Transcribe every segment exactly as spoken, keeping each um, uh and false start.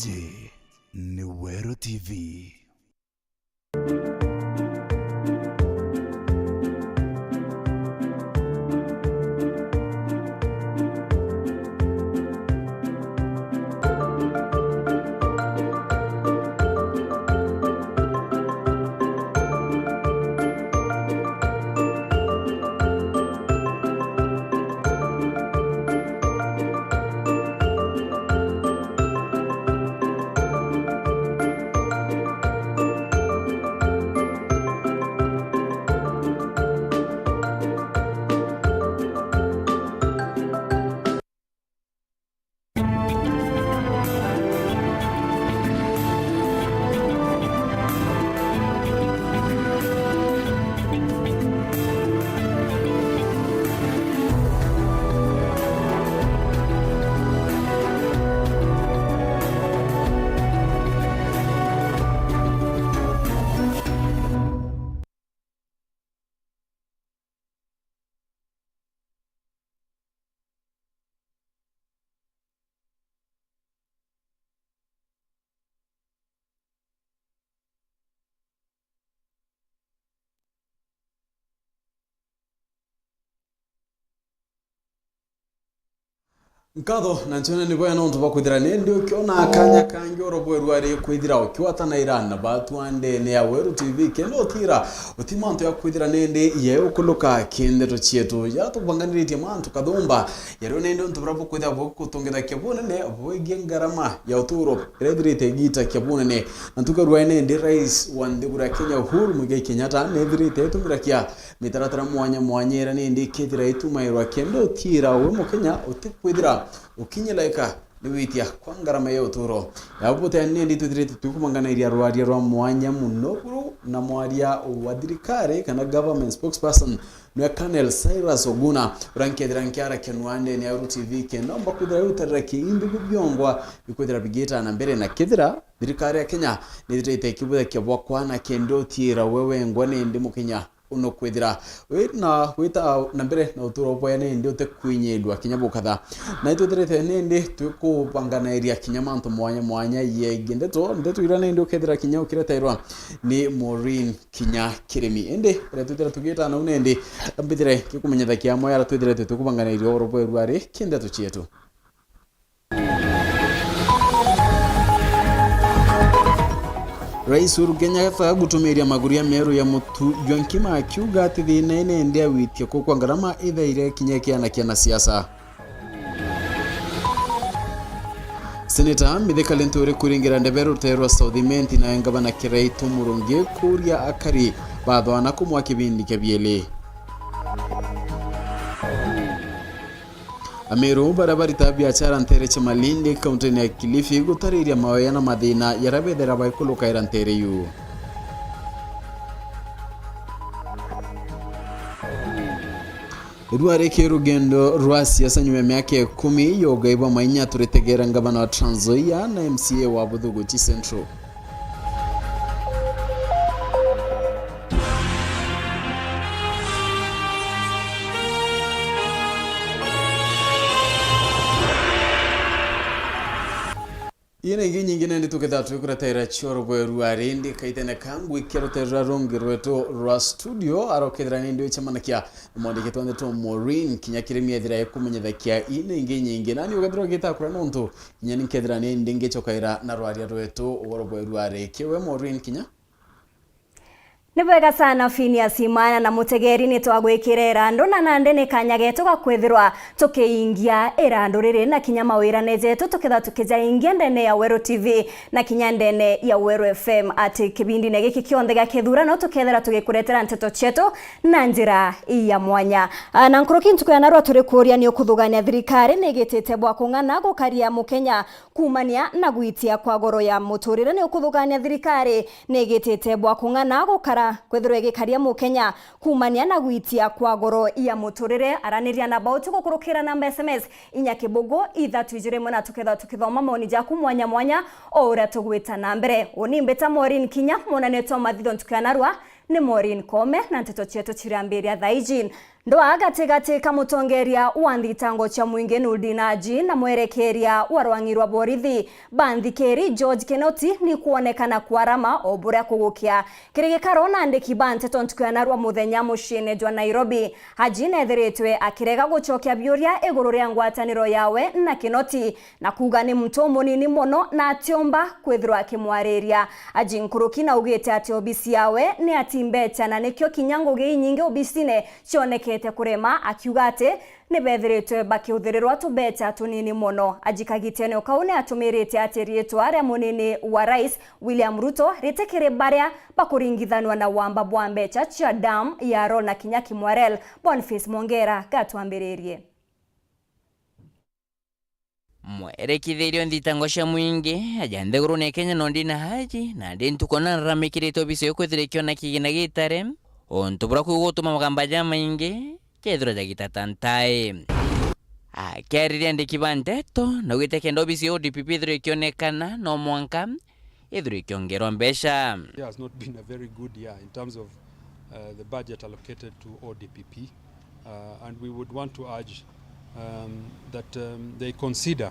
Iji ni Weru T V. Nkatho na nchone ni bwega nontu bwa kwithira nindi ukiona kanya kangi oro bweru ari kwithira ukiwatanaira na batu andene ya Weru T V, kenda utira uti mantu ya kwithira nindi ye ukuluka kindeto cietu ya tubanganiritie mantu kathumba. Yario nindi untu buria bukwithira bugikutungithakia bunene bwigie ngarama ya uturo iria ithirite igitakia bunene. Na ntukarua nindi rais wa nthiguru ya Kenya Uhuru Muigai Kenyatta nethirite itumirakia mitaratara mwanya mwanya iria nindi ikithira itumairwa kenda utiira we mukenya utikwithira ukinyilaika ni witia kwa ngarama ya uturo. Yabute nindi twithirite tukumanganairia rwaria rwa mwanya muno buru na mwaria wa thirikari kana government spokesperson nwe Colonel Cyrus Oguna, uria nkethira nkiarakia nwa ndene ya Weru T V kenda umba kwithira utarira kiimbi biu biongwa bikwithira bigita na mbere, na kethira thirikari ya Kenya nithirite ikibuthakia bwa kwana kenda utiira we wengwa nindi mukenya uno kwithira wi na gwita na mbere na uturo bwaya nindi utikwinyirwa kinya bukatha. Na itwithirite nindi twikubanganairia kinya mantu mwanya mwanya yegie ndeto, ndeto iria nindi ukethira kinya ukireterwa ni Maureen Kinya Kirimi. Indi uria twithira tugita nau nindi mbithire ngikumenyithakia amwe aria twithirite tukubanganairia oro bweru ari kindeto cietu. Rais Uhuru Kenyatta gutumiria maguria meru ya mutu jwa nkima akiuga ati thina inene awitie kukwa ngarama ithaire kinya kiana kia na siasa. Seneta Mithika Linturi kuringira ndebe rutere rwa South Imenti nawe ngavana Kiraitu Murungi kuria akari bathwana kumwa kibindi kia bieli. Ameru baria baritaga biachara ntere cia Malindi, kauntini ya Kilifi, gutariria maoya na mathina jaria bethira baikulukaira ntere iu. Rwari ki rugendo rwa siasa nyuma ya miaka ikumi ya ugai bwa mainya, turitegera ngavana wa Trans Nzoia na M C A wa Buthuguchi Central. Ii na ingi nyingi nindi tukethira twikuretera cioro bweru ari, indi kaitene ka ngwikia rutere ruria rungi rwetu rwa studio, arokethira nindi wicemanakia na mwandiki twa ndeto Maureen Kinya Kirimi ethira ekumenyithakia ii na ingi nyingi. Nani ukethira ugitakura nontu kinya ni nkethira nindi ngicokaira na rwaria rwetu oro bweru ari. Kiwe Maureen Kinya? Ni bwega sana, Phineas Imana, na mutegeri ni twagwikira irandu, na nandi ni kanya getu ga kwithirwa tukiingia irandu riri na kinya mawirane jetu, tukethirwa tukijaingia ndene ya Weru T V na kinya ndene ya Weru F M. Ati kibindine giki kionthe gia kithurano tukethirwa tugikuretera nteto cietu na njira ya mwanya. Ah, na nkuruki ntuku ya narua turi kuuria ni ukuthugania thirikari ni igitite bwa kung'ana gukaria Mukenya kuumania na gwitia kwa goro ya muturire. Ni ukuthugania thirikari ni igitite bwa kung'ana gukara kwithirwa igikaria Mukenya kuumania na gwitia kwa goro ya muturire. Araniria na bauti gukurukira namba S M S inya kibugu ithatu ijiri imwe, na tukethirwa tukithoma maoni jaku mwanya mwanya o uria tugwita na mbere. Uni mbita Maureen Kinya, mwonanitwe mathitho ntuku ya narua ni Maureen Koome, na nteto cietu cirambiria thaa iji. Ndwaa gatigati ka mutongeria wa nthitango cia mwingi Noordin Haji na mwerekeria wa rwang'i rwa borithi ba nthikiri George Kinoti ni kwonekana kwarama o buria kugukia. Kiri gikaro na andiki ba nteto ntuku ya narua muthenya muciine jwa Nairobi, Haji neethiritwe akirega gucokia biuria iguru ria ngwataniro yawe na Kinoti, na kuuga ni muntu umunini mono na atiumba kwithirwa akimwariria. Haji nkuruki naugite ati obisi yawe ni ati mbeca, na nikio kinya ngugi inyingi obisine cionekete kurema, akiuga ati ni beethiritwe bakiuthirirwa tubeca tunini mono. Haji kagitene o kau ni atumirite ati riitwa ria munini wa Rais William Ruto ritikiri baria bakuringithanwa na wamba bwa mbeca cia dam ya Rol na kinya Kimwarel. Boniface Mwongera gatwambiririe. Mwerekithirio nthitango cia mwingi aja nthigurune ya Kenya Noordin Haji, nandi ntuku na araramikirite obisi yo kwithira ikiona kigina gitare, untu buria kwi gutuma magamba jamaingi jethirwa jagitata ntai. Akiariria andiki ba nteto, naugite kenda obisi ya O D P P ithirwa ikionekana, no mwanka ithirwa ikiongerwa mbeca. Year has not been a very good year in terms of, uh, the budget allocated to O D P P, uh, and we would want to urge, um, that, um, they consider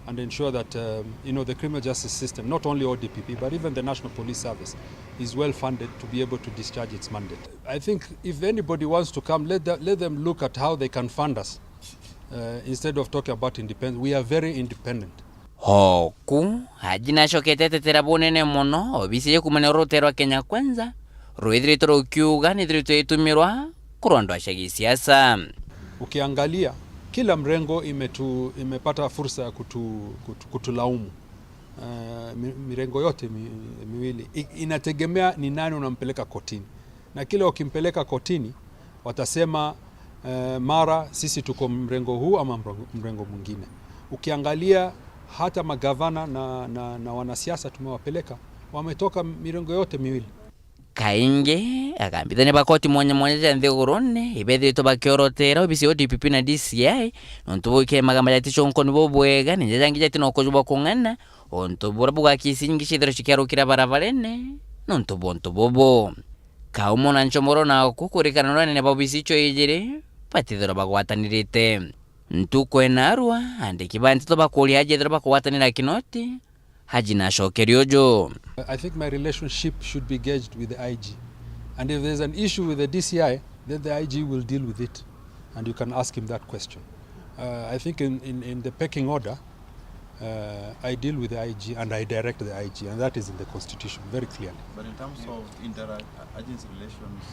and ensure that, um, you know, the criminal justice system, not only O D P P, but even the National Police Service, is well funded to be able to discharge its mandate. I think if anybody wants to come, let the, let them look at how they can fund us, uh, instead of talking about independence. We are very independent. Oku, Haji nacokete atetera bunene mono obisi iji kuumania rutee rwa Kenya Kwanza, rwithiritwe rukiuga nithiritwe itumirwa kurwa ndwaa cia gisiasa. Ukiangalia, kila mrengo imetu-, imepata fursa ya kutu-, kutu-, kutulaumu. Eh, mi-, mirengo yote mi-, miwili. I-, inategemea ni nani unampeleka kotini. Na kila ukimpeleka kotini, watasema, eh, mara sisi tuko mrengo huu ama mrengo, mrengo mwingine. Ukiangalia hata magavana na, na, na wanasiasa tumewapeleka, wametoka mirengo yote miwili. Kaingi, akambithania ba koti mwanya mwanya ja nthigurune, ibethiritwe bakiorotera obisi ya O D P P na D C I, nontu bwikire magamba jaticonkoni bubwega, na jaja jangi jati na ukoju bwa kung'ana, untu buria bugakisi nyingi ciithirwa cikiarukira barabarene, nontu bwa untu bubu. Kaumo na Nchomoro naku kurikana na anene ba obisi icio ijiri, batithirwa bagwatanirite. Ntuku enarua, andiki ba nteto bakuria Haji ethirwa bakugwatanira Kinoti, Haji nacokeria uju. I think my relationship should be gauged with the I G. And if there's an issue with the D C I, then the I G will deal with it. And you can ask him that question. Uh, I think in, in, in the pecking order, uh, I deal with the I G and I direct the I G, and that is in the constitution very clearly. But in terms of inter-agency relations?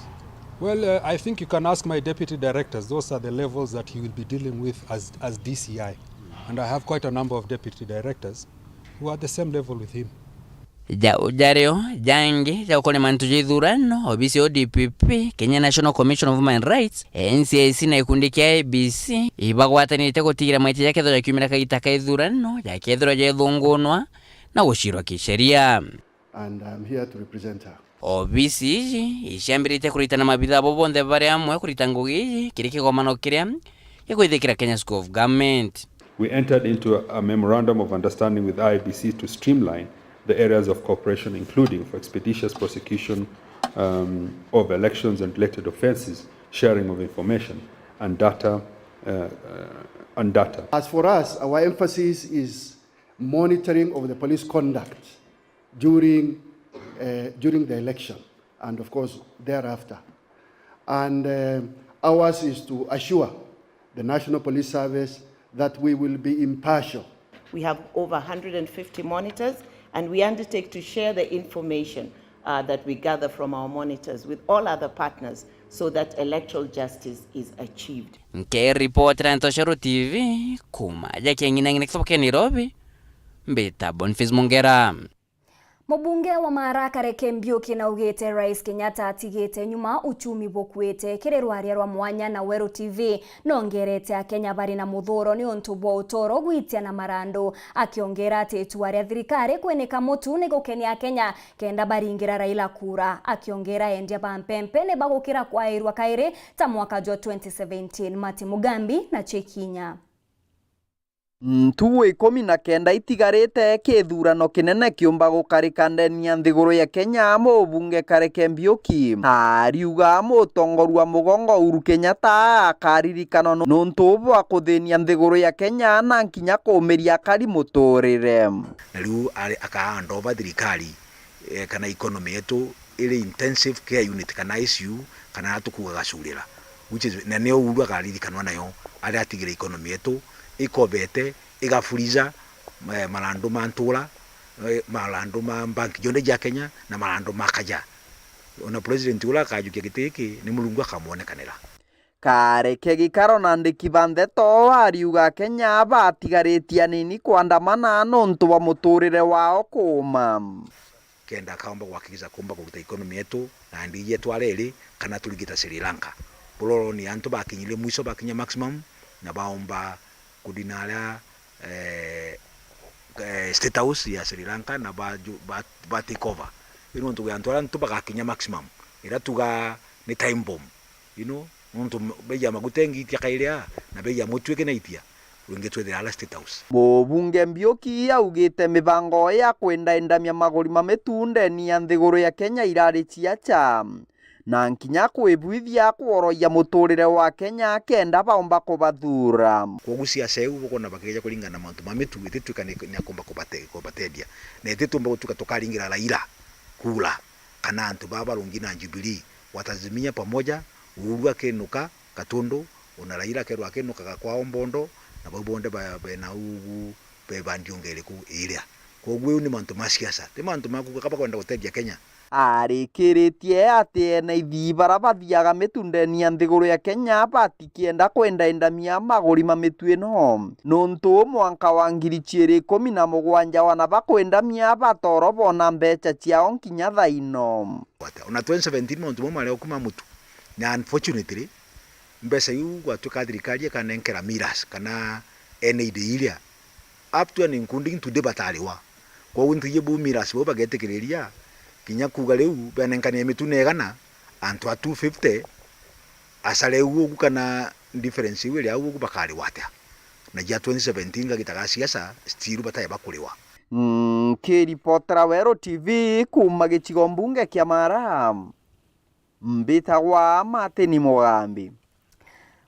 Well, uh, I think you can ask my deputy directors. Those are the levels that he will be dealing with as, as D C I. And I have quite a number of deputy directors who are at the same level with him. Jau jario jangi ja gukonia mantu ja ithurano, obisi ya O D P P, Kenya National Commission of Human Rights, N C I C na gikundi kia I E B C ibagwatanirite gutigira maitia jakethirwa jakiumira kagita ka ithurano jakethirwa jethungunwa na gucirwa kisheria. And I'm here to represent her. Obisi iji iciambiritie kuritana mabithaa bo bonthe bari amwe kurita ngugi iji kiri kigomano kiria gikwithikira Kenya School of Government. We entered into a memorandum of understanding with I E B C to streamline the areas of cooperation, including for expeditious prosecution, um, of elections and related offences, sharing of information and data, uh, uh, and data. As for us, our emphasis is monitoring of the police conduct during, uh, during the election and, of course, thereafter. And, uh, ours is to assure the National Police Service that we will be impartial. We have over a hundred and fifty monitors, and we undertake to share the information, uh, that we gather from our monitors with all other partners so that electoral justice is achieved. Nkiripotera Ntoshero T V, kuma ja Kiang'inang'ina kitobo kia Nairobi, mbita Boniface Mongera. Mubunge wa Mara Kareke Mbiuki naugite Rais Kenyatta atigite nyuma uchumi bukuite kiri rwaria rwa mwanya na Weru T V nongerete Akenya bari na muthuro ni untu bwa utoro gwitia na marandu, akiongera ati itua ria thirikari kwinika mutu ni gukenia Akenya kenda baringira Raila kura, akiongera endia ba mpempe ni bagukira kwairwa kairi ta mwaka jwa twenty seventeen. Martin Mugambi na Chekinya. Ntugu ikumi na kenda itigarite kithurano kinene kiumba gukarika ndeni ya nthiguru ya Kenya, mubunge Kareke Mbiuki ariuga mutongoria wa mugongo Uhuru Kenyatta akaririkanwa nu-, nuntu bwa kuthinia nthiguru ya Kenya na nkinya kuumiria akari muturire. Na riu ari-, akahandova thirikari, eh, kana economy yetu iri intensive care unit kana I C U, kana aria tukuugaga curira, which is, na nio Uhuru akaririkanwa nayo, aria atigire economy yetu ikobete, igafuriza, eh, marandu ma ntura, eh, marandu ma bank jonthe ja Kenya na marandu ma kaja. Ona president uria akajukia giti giki ni Murungu akamwonekanira. Kareke gikaro na andiki ba ndeto ariuga Akenya batigaritie anini kwandamana nuntu bwa muturire wao kuuma. Kenda akaomba kuhakikisha kuumba kuruta economy yetu na ndiji yetu aria iri, kana turigita Sri Lanka. Buroroni antu bakinyire mwisho, bakinya maximum, na baomba kudina aria, eh, eh, State House ya Sri Lanka na ba, ba, ba take over. Riu nontu gwi antu aria antu bagakinya maximum, iria tuga ni time bomb, you know, nontu m-, bei ya maguta ingiitia kairi aa, na bei ya mutu ikinaitia, wingi twithira ala State House. Mubunge Mbiuki augite mibango ya kwendaendamia maguri ma mitu ndeni ya nthiguru ya Kenya irari ciacha, na nkinya kwibwithia kworoia muturire wa Kenya kenda baumba kubathuura. Kwogu siasa iu bukwona bakija kuringana na mantu ma mitu, ititwika ni, ni akumba kubate-, kubateethia, na itituumba gutuika tukaringira Raila kura, kana antu baa barungi na Jubilee, watazimia pamoja, Uhuru akinuka Gatundu, ona Raila akerwa akinukaga kwao Mbondo, na bau bonthe ba-, bena ugu be ba ndiunga iriku iria. Kwogu iu ni mantu ma siasa, ti mantu ma kuuga ka bakwenda guteethia Kenya. Arikiritie ati ena ithii bara bathiaga mitu ndeni ya nthiguru ya Kenya batikienda kwendaendamia maguri ma mitu ino, nuntu mwanka wa ngiri ciiri ikumi na mugwanja wana bakwendamia batoro bona mbecha ciao nkinya thaino. Gwata. Ona twenty seventeen mauntu mau mari o kuma mutu. Na unfortunately, mbeca iu gwatuika thirikari ikanenkera Miras kana N A D iria, up to and including today batariwa. Kwogu ntiji bu Miras bau bagetikiriria kinya kuuga riu benenkanie mitu na igana, antu a two fifty, asara iu ugu kana difference iu iri au ugu bakariwa atia? Na ja twenty seventeen gagita ga siasa, still batai bakuriwa. Nkiripotera Weru T V kuuma gicigo mbunge kia Mara, mbitagwa Martin Mugambi.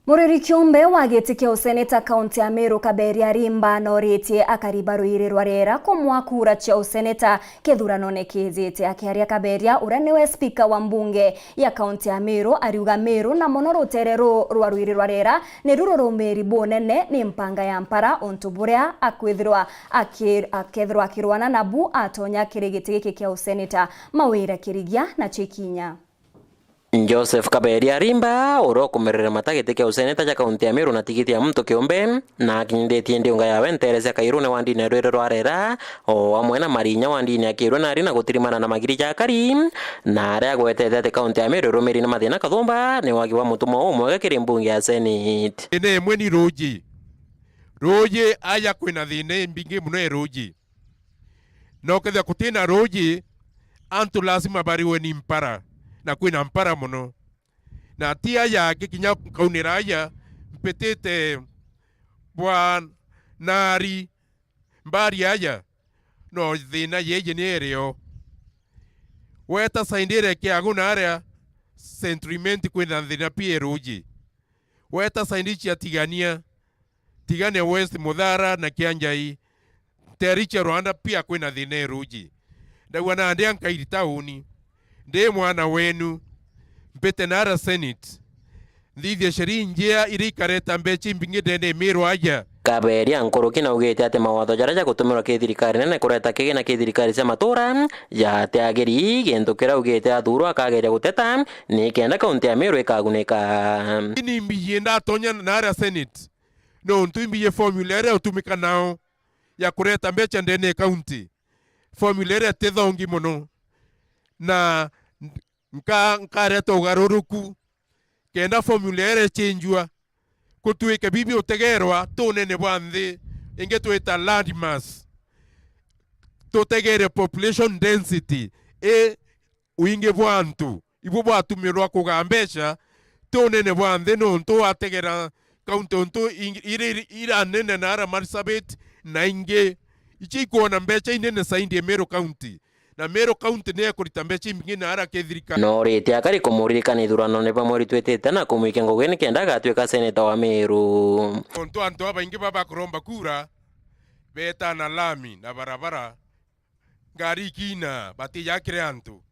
Muriri kiumbe wa giti kia useneta kaunti ya Meru Kaberia Rimba noritie akari ba rwiri rwa Rera kumwa kura cia useneta kithuranone kijite. Akiaria Kaberia, uria niwe spika wa mbunge ya kaunti ya Meru, ariuga Meru na mono rutere ruu rwa rwiri rwa Rera niru rurumiri bunene ni mpanga ya mpara, untu buria akwithirwa aki-, akethirwa akirwana nabu atonya kiri giti giki kia useneta. Mawira Kirigia na Chikinya. Joseph Kaberia Rimba, uria ukumerere mata giti kia useneta ja kaunti ya Meru na tigiti ya muntu kiumbe, na akinyithitie ndiunga yawe ntere cia Kairune wa ndini ya rwiri rwa Rera, o amwe na Marinya wa ndini ya Kirwe nari na gutirimana na magiri ja akari, na aria agwetete ati kaunti ya Meru irumiri ni mathina kathumba, ni wagi wa mutumwa umwega kiri mbunge ya Senate. Thina imwe ni ruuji. Ruuji aja kwina thina imbingi mono ya ruuji. Na ukethira gutina ruuji, antu lazima bariwe ni mpara, na kwina mpara mono. Na ti aja angi kinya nkaunira aja, mpitite bwa Nari, mbari aja, no thina yeji ni irio. Weta side iria ikiagu na aria Saint Clement kwina thina pia ruuji. Weta side cia Tigania, Tigania West, Muthara na Kianjai, Ntericha Rwanda pia kwina thina e ruuji. Ndauga nandi ankairi tauni. Ndi mwana wenu. Mpite nara Senate. Nthithie sheria njia iria ikareta mbecha imbingi ndene Meru aja. Kaberia nkuruki naugite ati mawatho jaria jagutumirwa ki thirikari nene kureta kigina ki thirikari cia matura jatiagiri, gintu kiria augite athurwa akageria guteta ni kenda kaunti ya Meru ikagunika. Ini mbiji ndatonya nara Senate. Nontu imbiji formula iria utumika nao ya kureta mbecha ndene ya kaunti, formula iria ti thongi mono, na nka-, nkareta ugaruruku kenda formula iria ichenjua, kutuike bibi utegerwa tunene bwa nthi, ingi twita land mass, tutegere population density, i wingi bwa antu, ibu bwatumirwa kugaa mbecha ti unene bwa nthi, nontu wategera county untu ing-, iri, ira nene na ara Marsabit na ingi, icio ikwona mbeca inene zaidi Meru County. Na Meru County ni ekurita mbeca imbingi na ara kithirikari. No rite akari kumuririkana ithuranone bwa mweri twitite na kumwikia ngugi nikenda agatwika seneta wa Meru. Untu antu abaingi baba bakuromba kura, beta na lami na barabara, ngari ikina, batijakire antu.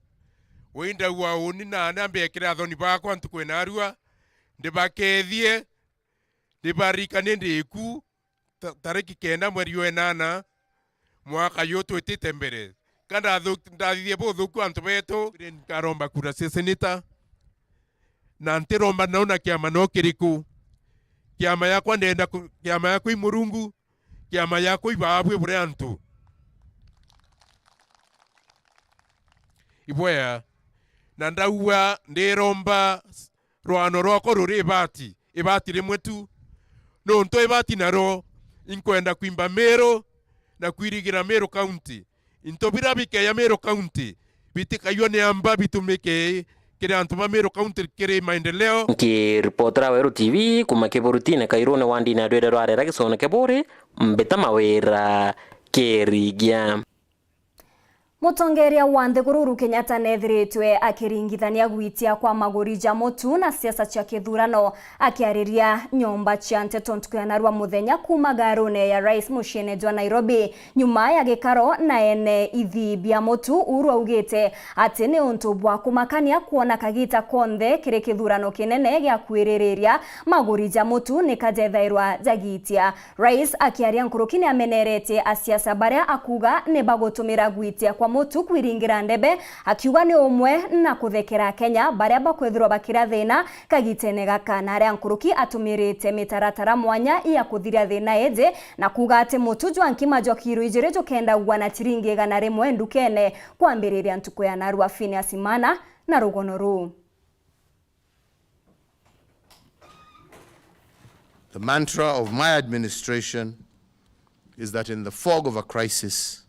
Windagua uni na ane ambekire athoni bakwa ntuku ina arua, ndibakethie, ndibaririkanie ndiku, ta-, tariki kenda mweri wa inana, mwaka juu twitite mbere. Ka ndathu-, ndathithie buthuku antu betu, nkaromba kura cia seneta, na ntiromba nau na kiama no kiriku. Kiama yakwa ndenda ku-, kiama yakwa i Murungu, kiama yakwa i baabwi buri antu. Ibwea, na ndauga ndiromba rwano rwakwa ruri ibati, ibati rimwe tu. Nontu ibati narwo inkwenda kwimba Meru na kwirigira Meru County. Into bira bikeya Meru County, bitikayua ni amba bitumike kiri antu ba Meru County kiri maendeleo. Nkiripotera Weru T V kuma Kiburutine Kairune wandine ya Ndwire rwa Rera gicone Kiburi, Mbita Mawira Kirigia. Mutongeria wa nthiguru Uhuru Kenyatta neethiritwe akiringithania gwitia kwa maguri ja mutu na siasa cia kithurano. Akiariria nyomba cia nteto ntuku ya narua muthenya kuuma garune ya Rais muciine jwa Nairobi, nyuma ya gikaro na ene ithi bia mutu, Uhuru augite ati ni untu bwa kumakania kwona kagita konthe kiri kithurano kinene gia kwiririria maguri ja mutu ni kajethairwa jagitia. Rais akiaria nkuruki ni ameneretie asiasa baria akuuga ni bagutumira gwitia kwa mutu kwiringira ndebe, akiuga ni umwe na kuthekera Akenya baria bakwithirwa bakiria thina kagitene gaka. Na aria nkuruki atumirite mitaratara mwanya ya kuthiria thina iji, na kuuga ati mutu jwa nkima jwa kiro ijiri jukendagua na ciringi igana rimwe ndukene kwambiriria ntuku ya narua. Phineas Imana na rugono ruu. The mantra of my administration is that in the fog of a crisis,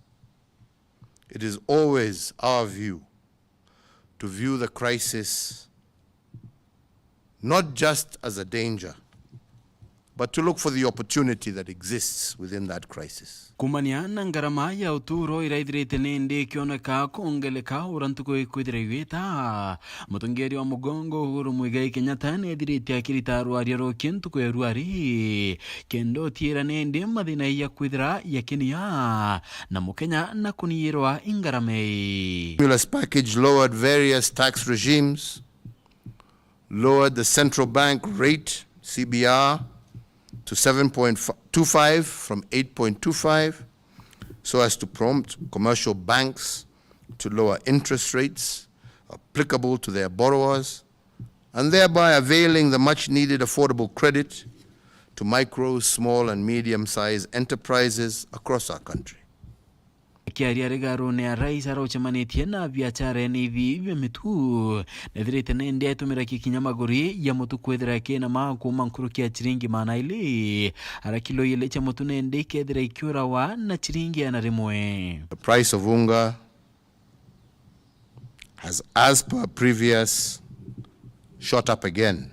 it is always our view to view the crisis not just as a danger, but to look for the opportunity that exists within that crisis. Kumania na ngarama ya uturo iraithirite nindi ikioneka kwongereka ura ntuku ikwithira igwita, mutongeria wa mugongo Uhuru Muigai Kenyatta neethirite akirita rwaria ruki ntuku ya ruari, kenda utiira nindi mathina ya kwithira yakinia na mukenya na kuniirwa ingarama ii. Stimulus package lowered various tax regimes, lowered the central bank rate, C B R, to seven point two five from eight point two five, so as to prompt commercial banks to lower interest rates applicable to their borrowers, and thereby availing the much needed affordable credit to micro, small, and medium sized enterprises across our country. Akiaria rigarune ya Rais araucemanitie na biachara ene ithi bia mitu, nethirite nindi aitumira kikinya maguri ya mutu kwithira kina maa kuuma nkuruki ya ciringi maana ili, ara kilo ili cia mutu nindi ikethira ikiurawa na ciringi igana rimwe. The price of unga has, as per previous, shot up again.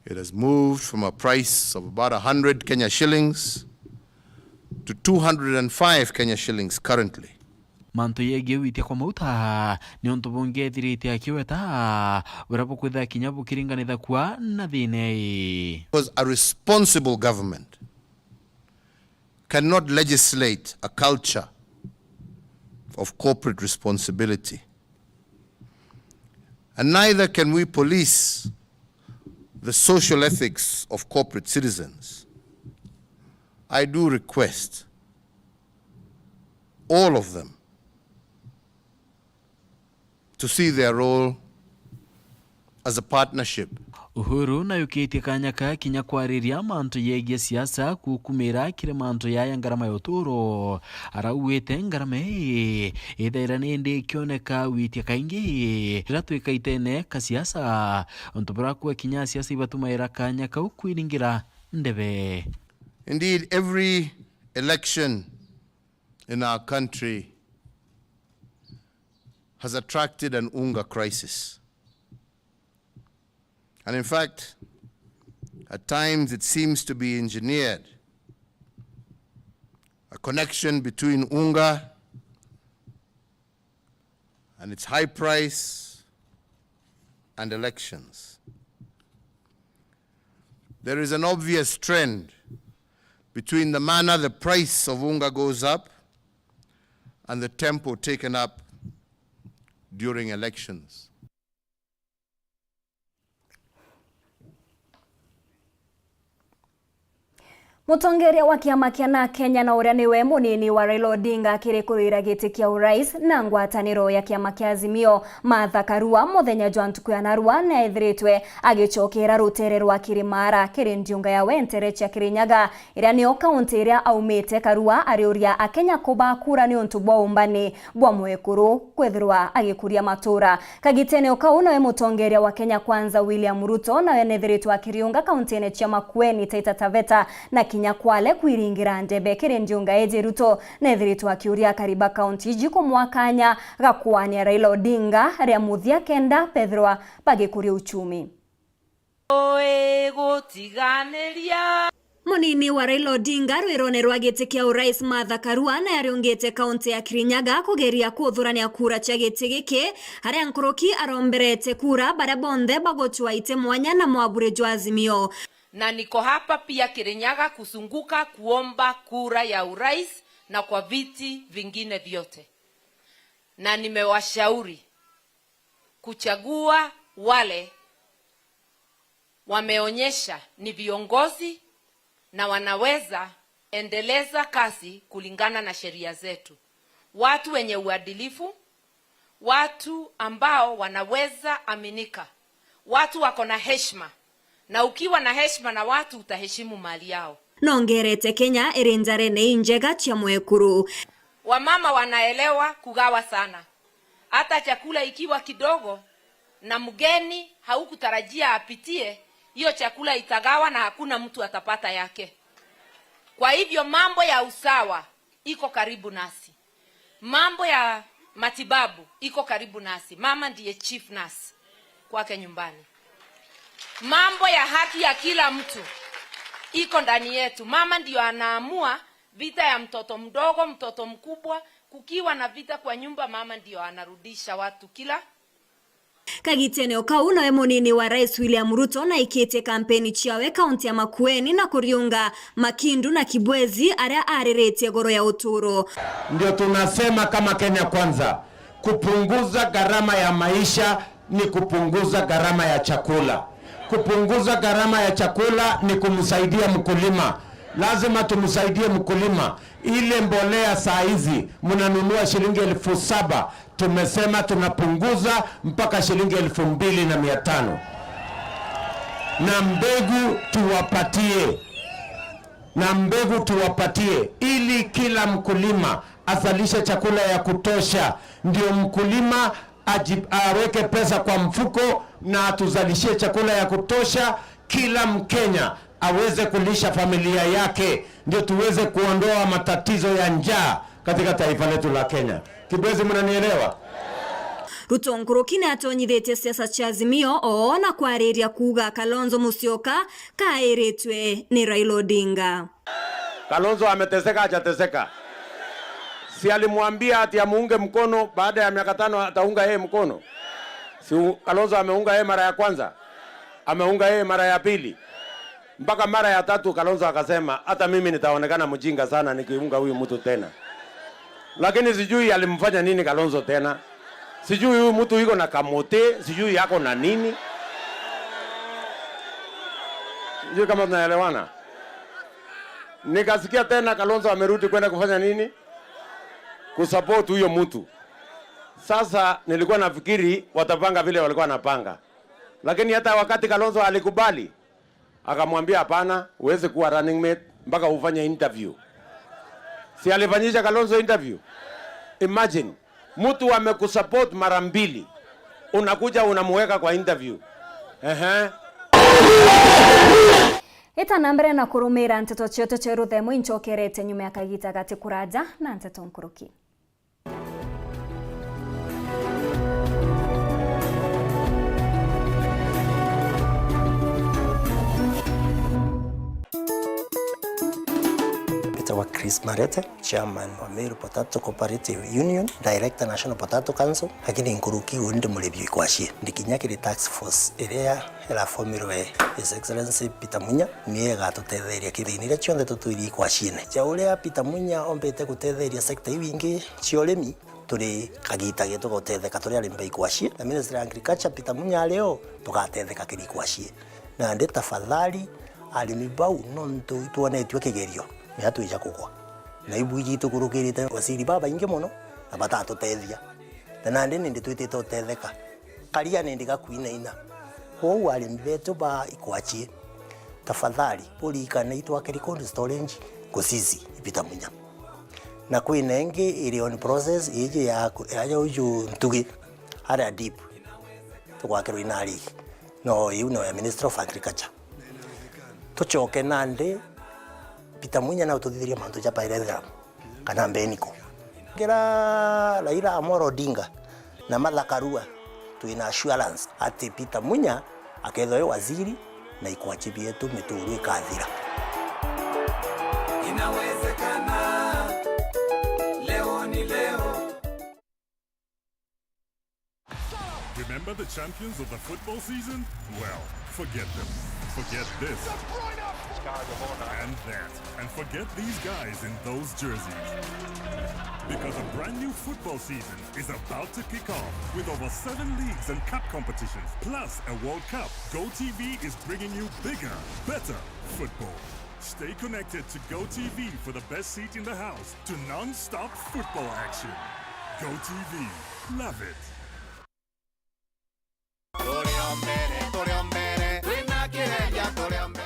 It has moved from a price of about a hundred Kenya shillings to two hundred and five Kenya shillings currently. Mantu yegie witia kwa mauta ni untu bungi ethirite akiweta, buria bukwitha kinya bukiringanitha kwa na thina ii. Because a responsible government cannot legislate a culture of corporate responsibility. And neither can we police the social ethics of corporate citizens. I do request all of them to see their role as a partnership. Uhuru nayukitie kanya ka kinya kwariria mantu yegie siasa kukumira kiri mantu yaya ngarama ya uturo. Arauite ngarama ii ithaira nindi ikioneka witia kaingi riria twikaitene ka siasa, untu burakua kinya siasa ibatumaira kanya kau kwiringira ndebe. Indeed, every election in our country has attracted an unga crisis. And in fact, At times it seems to be engineered, a connection between unga and its high price and elections. There is an obvious trend between the manner the price of unga goes up and the tempo taken up during elections. Mutongeria wa kiama kia na Kenya na uria niwe munini wa Raila Odinga kiri kurwira giti kia urais na ngwataniro ya kiama kia Azimio, Martha Karua, muthenya jwa ntuku ya narua ni ethiritwe agicokera rutere rwa Kirimara kiri ndiunga ya Wentere cia Kirinyaga, iria niyo kaunti iria aumite. Karua ariuria Akenya kuba kura niuntu bwa umbani bwa mwekuru kwithirwa agikuria matura. Kagitene o kau, nawe mutongeria wa Kenya Kwanza William Ruto nawe nethiritwe akiriunga kauntine cia Makueni, Taita Taveta na kinya Kwale kwiringira ndebe kiri ndiunga iji. Ruto nethiritwe akiuria akari ba kaunti iji kumwa kanya ga kuania Raila Odinga ria muthia kenda bethirwa bagikuria uchumi. Ui gutiganiria. Munini wa Raila Odinga rwirone rwa giti kia urais Martha Karua nae ariungite kaunti ya Kirinyaga kugeria kuthurania kura cia giti giki, aria nkuruki aromberete kura baria bonthe bagucwa iti mwanya na mwaburi jwa Azimio. Na niko hapa pia Kirinyaga kuzunguka kuomba kura ya urais na kwa viti vingine vyote. Na nimewashauri kuchagua wale wameonyesha ni viongozi na wanaweza endeleza kazi kulingana na sheria zetu. Watu wenye uadilifu, watu ambao wanaweza aminika, watu wako na heshima. Na ukiwa na heshima na watu, utaheshimu mali yao. Nongerete Kenya iri njarene injega cia mwekuru. Wamama wanaelewa kugawa sana. Hata chakula ikiwa kidogo na mgeni haukutarajia apitie, hiyo chakula itagawa na hakuna mtu atapata yake. Kwa hivyo mambo ya usawa iko karibu nasi. Mambo ya matibabu iko karibu nasi. Mama ndiye chief nurse kwake nyumbani. Mambo ya haki ya kila mtu iko ndani yetu. Mama ndio anaamua vita ya mtoto mdogo, mtoto mkubwa. Kukiwa na vita kwa nyumba, mama ndio anarudisha watu kila Kagitene o kau, nawe munini wa Rais William Ruto naikitie kampeni ciawe kaunti ya Makueni na kuriunga Makindu na Kibwezi, aria ariritie goro ya uturo. Ndio tunasema kama Kenya Kwanza, kupunguza gharama ya maisha ni kupunguza gharama ya chakula. Kupunguza gharama ya chakula ni kumsaidia mkulima. Lazima tumsaidie mkulima. Ile mbolea saa hizi mnanunua shilingi elfu saba, tumesema tunapunguza mpaka shilingi elfu mbili na mia tano. Na mbegu tuwapatie, na mbegu tuwapatie, ili kila mkulima azalishe chakula ya kutosha, ndio mkulima aji-, aweke pesa kwa mfuko na atuzalishie chakula ya kutosha, kila Mkenya aweze kulisha familia yake, ndio tuweze kuondoa matatizo ya njaa katika taifa letu la Kenya. Kibwezi, mnanielewa? Ruto nkuruki ni atonyithitie siasa cia Azimio, o na kwariria kuuga Kalonzo Musyoka kairitwe ni Raila Odinga. Kalonzo ameteseka, hajateseka? Si alimwambia ati amuunge mkono, baada ya miaka tano ataunga yeye mkono? Si u-, Kalonzo ameunga yeye mara ya kwanza? Ameunga yeye mara ya pili? Mpaka mara ya tatu Kalonzo akasema, "Hata mimi nitaonekana mjinga sana nikiunga huyu mtu tena." Lakini sijui alimfanya nini Kalonzo tena. Sijui huyu mtu iko na kamote, sijui yako na nini. Sijui kama tunaelewana. Nikasikia tena Kalonzo amerudi kwenda kufanya nini? Kusupport huyo mtu. Sasa nilikuwa nafikiri watapanga vile walikuwa wanapanga. Lakini hata wakati Kalonzo alikubali, akamwambia, "Hapana, huwezi kuwa running mate mpaka ufanye interview." Si alifanyisha Kalonzo interview? Imagine, mtu amekusupport mara mbili, unakuja unamuweka kwa interview. Ehe. Ita na mbere na kurumira nteto cietu cia ruthemu, incokerete nyuma ya kagita gati kuraja na nteto nkuruki. Tawa Chris Marete, chairman wa Meru Potato Cooperative Union, director National Potato Council, lakini nkuruki uu ndi murimi ikwachie. Ndi kinya kiri task force iria irafomirwe His Excellency Peter Munya, niyo igatutetheria kithini iria cionthe tutwiri ikwachiene. Ja uria Peter Munya ombite gutetheria sector iu ingi cia urimi, turi kagita getu gutetheka turi arimi ba ikwachie, na Ministry ya Agriculture Peter Munya ari o, tugatetheka kiri ikwachie. Nandi tafadhali, arimi bau nontu itwonetue kigerio, ni atwija kugwa. Na ibu iji itukurukirite waziri babaingi mono, na batatutethia. Na nandi nindi twitite utetheka. Karia nindi gakwinaina. Kwou arimi betu ba ikwachie, tafadhali, buririkane itwakiri cold storage Gusisi i Peter Munya. Na kwina ingi iri on process, iji ya ku-, ya uju Ntugi, aria deep, tugwakirwa inari. No, iu no ya Ministry of Agriculture. Tucoke nandi, Peter Munya na ututhithirie mantu ja pyrethrum kana mbeniko. Ngira Raila Amolo Odinga na Martha Karua, twina assurance ati Peter Munya akethirwa e waziri na ikwachi bietu mituru ikathira. Inawezekana, leo ni leo. Remember the champions of the football season? Well, forget them. Forget this. And that. And forget these guys in those jerseys. Because a brand new football season is about to kick off with over seven leagues and cup competitions, plus a World Cup. GoTV is bringing you bigger, better football. Stay connected to GoTV for the best seat in the house to non-stop football action. GoTV. Love it. Turi o mbere, turi o mbere, twina Kireria, turi o mbere.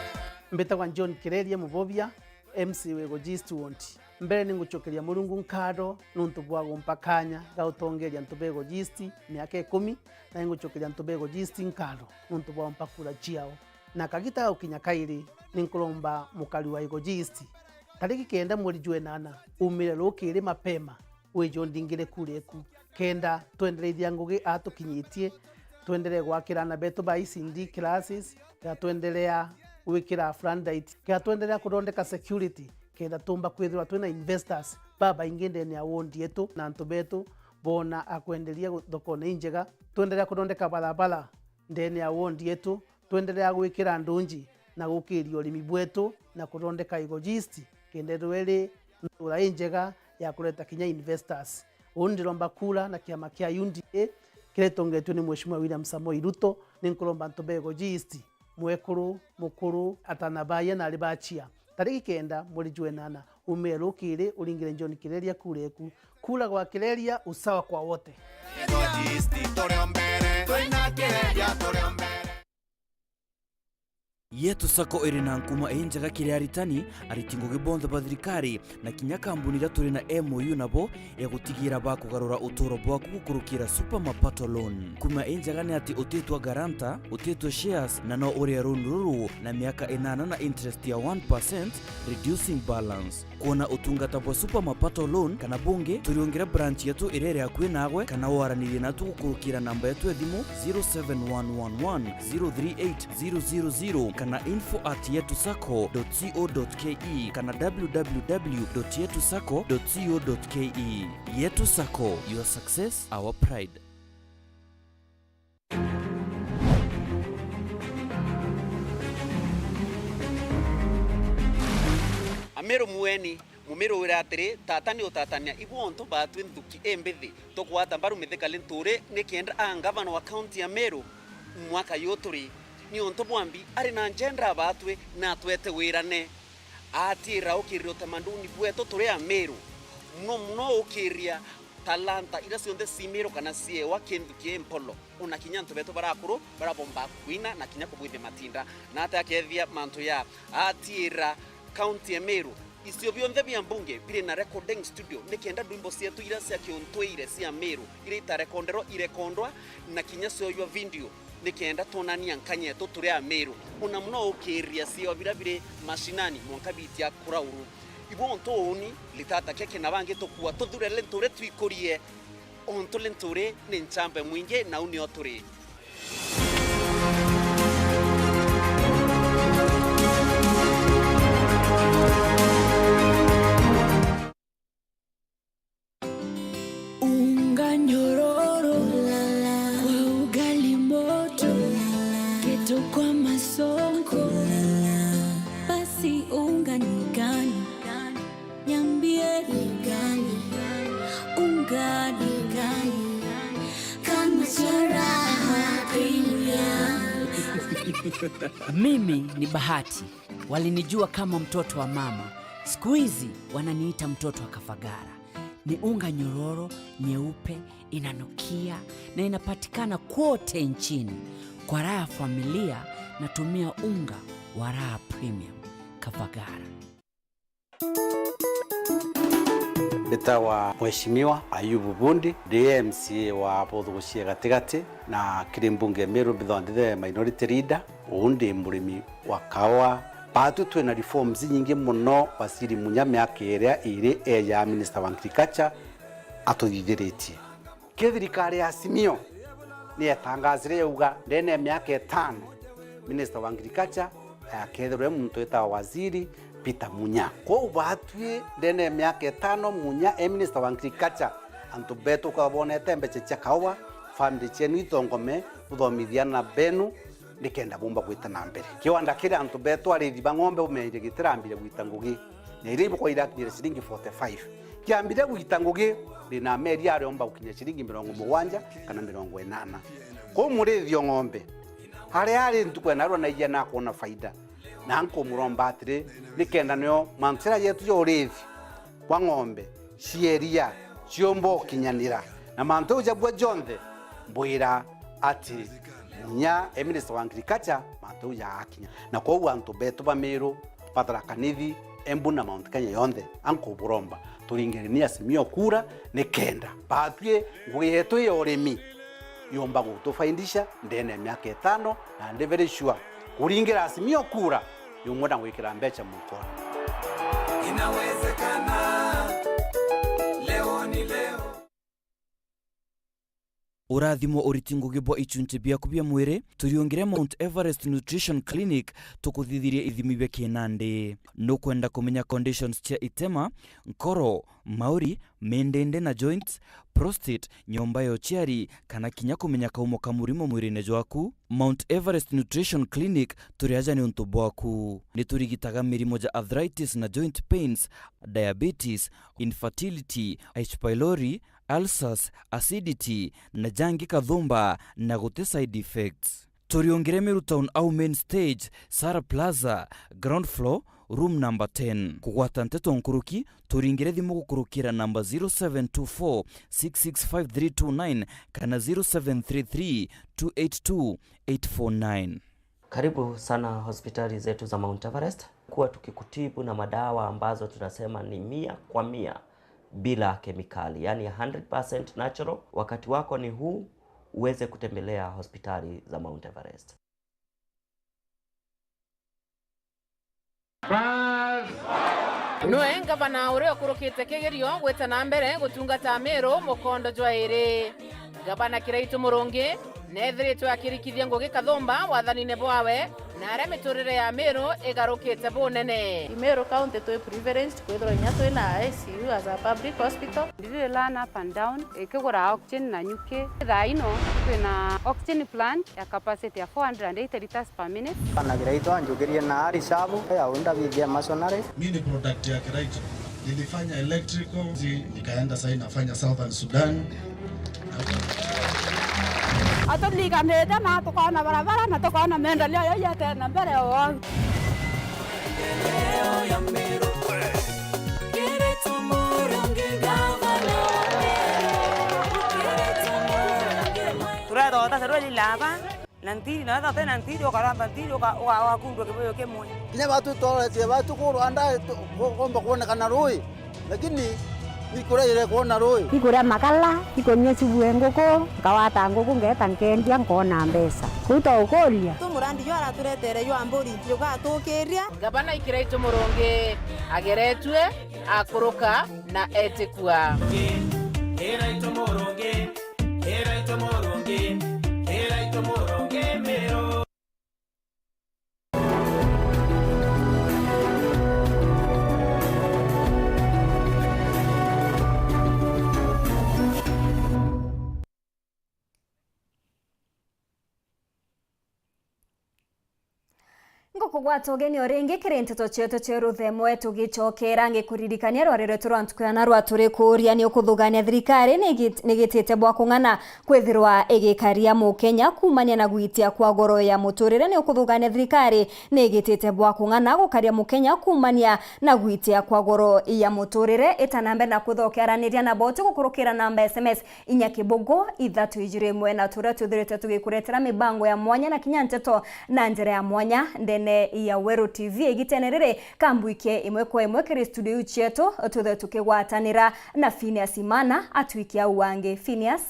Mbitagwa John Kireria Mubobia, M C wi Goji East Ward. Mbere ni ngucokeria Murungu nkatho nuntu bwa gumpa kanya ga utongeria antu ba Goji East miaka ikumi, na ni ngucokeria antu ba Goji East nkatho nuntu bwa gumpa kura ciao. Na kagita ga gukinya kairi, ni nkuromba mukari wa Goji East, tariki kenda mweri jwa inana, umire rukiri mapema, wije undingire kura eku, kenda twendereithia ngugi aa tukinyitie, twenderee gwakira aana betu ba E C D classes, kenda twenderea gwikira floodlight, kenda twenderea kuthondeka security, kenda tuumba kwithirwa twina investors babaingi ndene ya ward yetu, na antu betu boona a kwenderia gu-, thokone injega, twenderea kuthondeka barabara ndene ya ward yetu, twenderea gwikira ndunji na gukiria urimi bwetu na kuthondeka Goji East, kenda ithirwa iri ntura injega ya kureta kinya investors. Uu ndiromba kura na kiama kia U D A kiria gitongetue ni Mheshimiwa William Samoei Ruto, ni nkuromba antu ba Goji East, mwekuru, mukuru, atana baye na ari bachia, tariki kenda mweri jwa inana, umire rukiri uringire John Kireria kura eku. Kura kwa Kireria, usawa kwa wote. Goji East turi o mbere, twina Kireria turi o mbere. Yetu Sacco iri na nkuma injega kiri aritani, ariti ngugi bonthe ba thirikari, na kinya kambuni iria turi na M O U nabo, ya gutigira bakugarura uturo bwaku gukurukira Super Mapato Loan. Nkuma injega ni ati utitwa guarantor, utitwa shares, na no urie loan ruru na miaka inana na interest ya one percent, reducing balance. Kwona utungata bwa Super Mapato Loan kana bungi, turiungire branch yetu iria iri akui naagwe, kana waranirie natu gukurukira namba yetu ya thimu zero seven one one one zero three eight zero zero zero kana info at yetu sacco dot co dot ke kana w w w dot yetu sacco dot co dot ke. Yetu Sacco, your success, our pride. Ameru mueni, mumirwire atiri, tata ni utatania, ibu ontu baatwi nthuki imbithi, tugwata mbaru Mithika Linturi nikenda aa ngavana wa kaunti ya Meru mwaka yu turi. Ni ontu bwambi ari na njenda abaatwi na atwete wirane. Aatira ukiria utamaduni bwetu turi Ameru, muno muno ukiria talanta iria cionthe ci Meru kana ciewa kintu ki mpolo, ona kinya antu betu barakuru baria bombaa kwina na kinya kubwithia matinda. Na ati akethia mantu ya atiira kaunti ya Meru, icio bionthe bia mbunge biri na recording studio, nikenda ndwimbo cietu iria cia kiuntwire cia Meru iria itarekonderwa irekondwa na kinya cioywa video, nikenda twonania nkanya yetu turi Ameru, ona muno ukiria ciewa biria biri mashinani mwanka biitia kurauru. Ibo ontu uuni, litata keke na bangi tukua tuthure Linturi twikurie, ontu Linturi ni nchambe mwingi, na u nio turi. Mimi ni Bahati. Walinijua kama mtoto wa mama. Siku hizi wananiita mtoto wa Kafagara. Ni unga nyororo, nyeupe, inanukia na inapatikana kwote nchini. Kwa raha ya familia, natumia unga wa Raha Premium. Kafagara. Mbitawa Mheshimiwa Ayubu Bundi, ndi M C A wa Buthugucie Gatigati, na kiri mbunge ya Meru mbithagwa ndi the minority leader. Uu ndi murimi wa kaua. Baatwi twina reforms inyingi mono Waziri Munya miaka iria iiri eeja Minister wa Agriculture atuthithiritie. Ki thirikari ya Azimio ni yatangazire yauga, ndene ya miaka itano, Minister wa Agriculture akethirwe muntu witawa Waziri Peter Munya. Kwou baatwi, ndene ya miaka itano, Munya e Minister wa Agriculture, antu betu ukabonete mbeca cia kaua, family cienu ithongome, buthomithie ana benu, nikenda bumba gwita na mbere. Kiwanda kiri antu betu arithi ba ng'ombe umenye gitirambire gwita ngugi. Na iria ibukwa irakinyire ciringi forty-five. Kiambire gwita ngugi, ndina meri ariomba gukinya ciringi mirongo mugwanja kana mirongo inana. Kwou murithi o ng'ombe, aria ari ntuku enarua na ijana akwona faida. Na nkumuromba atiri, nikenda nio mantu jaria jetu ja urithi bwa ng'ombe cia iria ciumba ukinyanira. Na mantu jau jabua jonthe, mbwira ati Munya e Minister wa Agriculture, mantu jau jaakinya. Na kwou antu betu ba Meru, ba Tharaka Nithi, Embu na Mount Kenya yonthe, ankuburomba, turingireni Azimio kura, nikenda baatwi ngugi yetu ya urimi yumba gutufaidisha ndene ya miaka itano, na ndi very sure kuringira Azimio kura, yumwe na gwikira mbeca mukoni. Inawezekana, leo ni leo. Urathimo uriti ngugi bwa ichunchi biaku bia mwiri, turiungire Mount Everest Nutrition Clinic, tukuthithirie ithimi bia kinandi. Nukwenda kumenya conditions cia itema, nkoro, mauri, mindindi na joints, prostate, nyomba ya uciari, kana kinya kumenya kaumo ka murimo mwirine jwaku? Mount Everest Nutrition Clinic turi aja niuntu bwaku. Ni turigitaga mirimo ja arthritis na joint pains, diabetes, infertility, H. pylori, ulcers, acidity, na jangi kathumba, na guti side effects. Turiungire Meru Town au main stage, Sara Plaza, ground floor, room number ten. Kugwata nteto nkuruki, turingire thimu gukurukira namba zero seven two four six six five three two nine kana zero seven three three two eight two eight four nine. Karibu sana hospitali zetu za Mount Everest. Kuwa tukikutibu na madawa ambazo tunasema ni mia kwa mia bila kemikali, yani hundred percent natural. Wakati wako ni huu, uweze kutembelea hospitali za Mount Everest. Bas. Nwe ngavana uria ukurukite kigerio gwita na mbere gutungata Meru mukondo jwa iri. Ngavana Kiraitu Murungi neethiritwe akirikithia ngugi kathumba wathanine bwawe, na aria miturire ya Meru igarukite bunene. I Meru County twi privileged kwithirwa inya twina I C U as a public hospital. Ndiri learn up and down, ikigura oxygen na nyuki. Thaa ino twina oxygen plant ya capacity ya four hundred and eighty liters per minute. Kana Kiraitu anjukirie na ari shabu ya unda bithia masonary. Mi ni product ya Kiraitu. Nilifanya electrical, zi-, nikaenda sasa nafanya Southern Sudan. Aturiganite na tukona barabara na tukona maendeleo yayete na mbere o. Kiraitu Murungi, gavana wa Meru. Kiraitu Murungi. Turethota sarweli laba. Na ntiri, na wethira utina ntiri, ukaramba ntiri, uka-, uka-, ugakundwa kibuyu kimwe. Kinya batu tworetie batu kurwa nda, tu-, ku-, kumba kwonekana rui, lakini ikuraire kwona rui. Ikuria makala, ikunyua cibu e nguku, nkawata nguku, ngeeta nkendia, nkona mbeca. Kuu twaukuria. Tu murandi jwa araturetere jwa mburi, jugatukiria. Ngavana Kiraitu Murungi ageretue, akuruka na etikua. Kiraitu Murungi. Kiraitu Murungi, Kiraitu Murungi Meru. Kugwata ugeni o ringi kiri nteto cietu cia ruthemwe, tugicokera ngikuririkania rwari rwetu rwa ntuku ya narua turi kuuria, ni ukuthugania thirikari ni igit-, ni igitite bwa kung'ana kwithirwa igikaria Mukenya kuumania na gwitia kwa goro ya muturire? Ni ukuthugania thirikari ni igitite bwa kung'ana gukaria Mukenya kuumania na gwitia kwa goro ya muturire? Ita na mbere na kwithwa ukiaraniria na bo tigukurukira namba S M S inya kibugu ithatu ijiri imwe, na turia twithirite tugikuretera mibango ya mwanya na kinya nteto na njira ya mwanya ndene ya Weru T V. Igitene riri, kambwikie imwe kwa imwe kiri studio iu cietu, twithwe tukigwatanira na Phineas Imana atwikie au wangi. Phineas.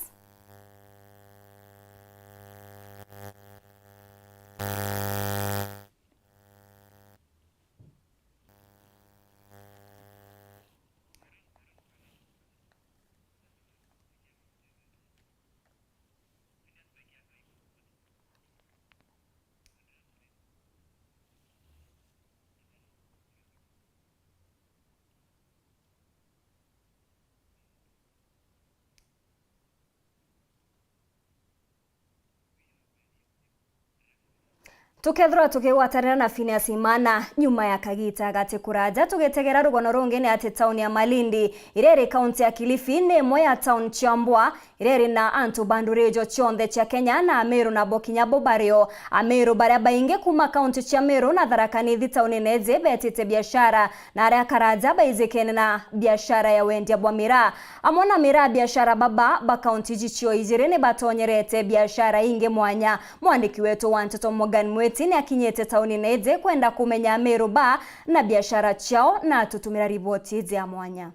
Tukethirwa tukigwatanira na Phineas Imana nyuma ya kagita gati kuraja, tugitegera rugono rungi ni ati tauni ya Malindi, iria iri kaunti ya Kilifi, ni imwe ya tauni cia mbwa, iria iri na antu ba ndurijo cionthe cia Kenya na Amiru nabo kinya bo bario. Amiru baria baingi kuuma kaunti cia Meru na Tharaka Nithi taunine iji betite biashara, na aria karaja baijikene na biashara ya wendia bwa miraa. Amwe na miraa, biashara baba ba kaunti iji cio ijiri ni batonyerete biashara ingi mwanya. Mwandiki wetu wa nteto Morgan Mwiti ni akinyite taunine iji kwenda kumenya Amiru ba na biashara ciao, na atutumira riboti iji ya mwanya.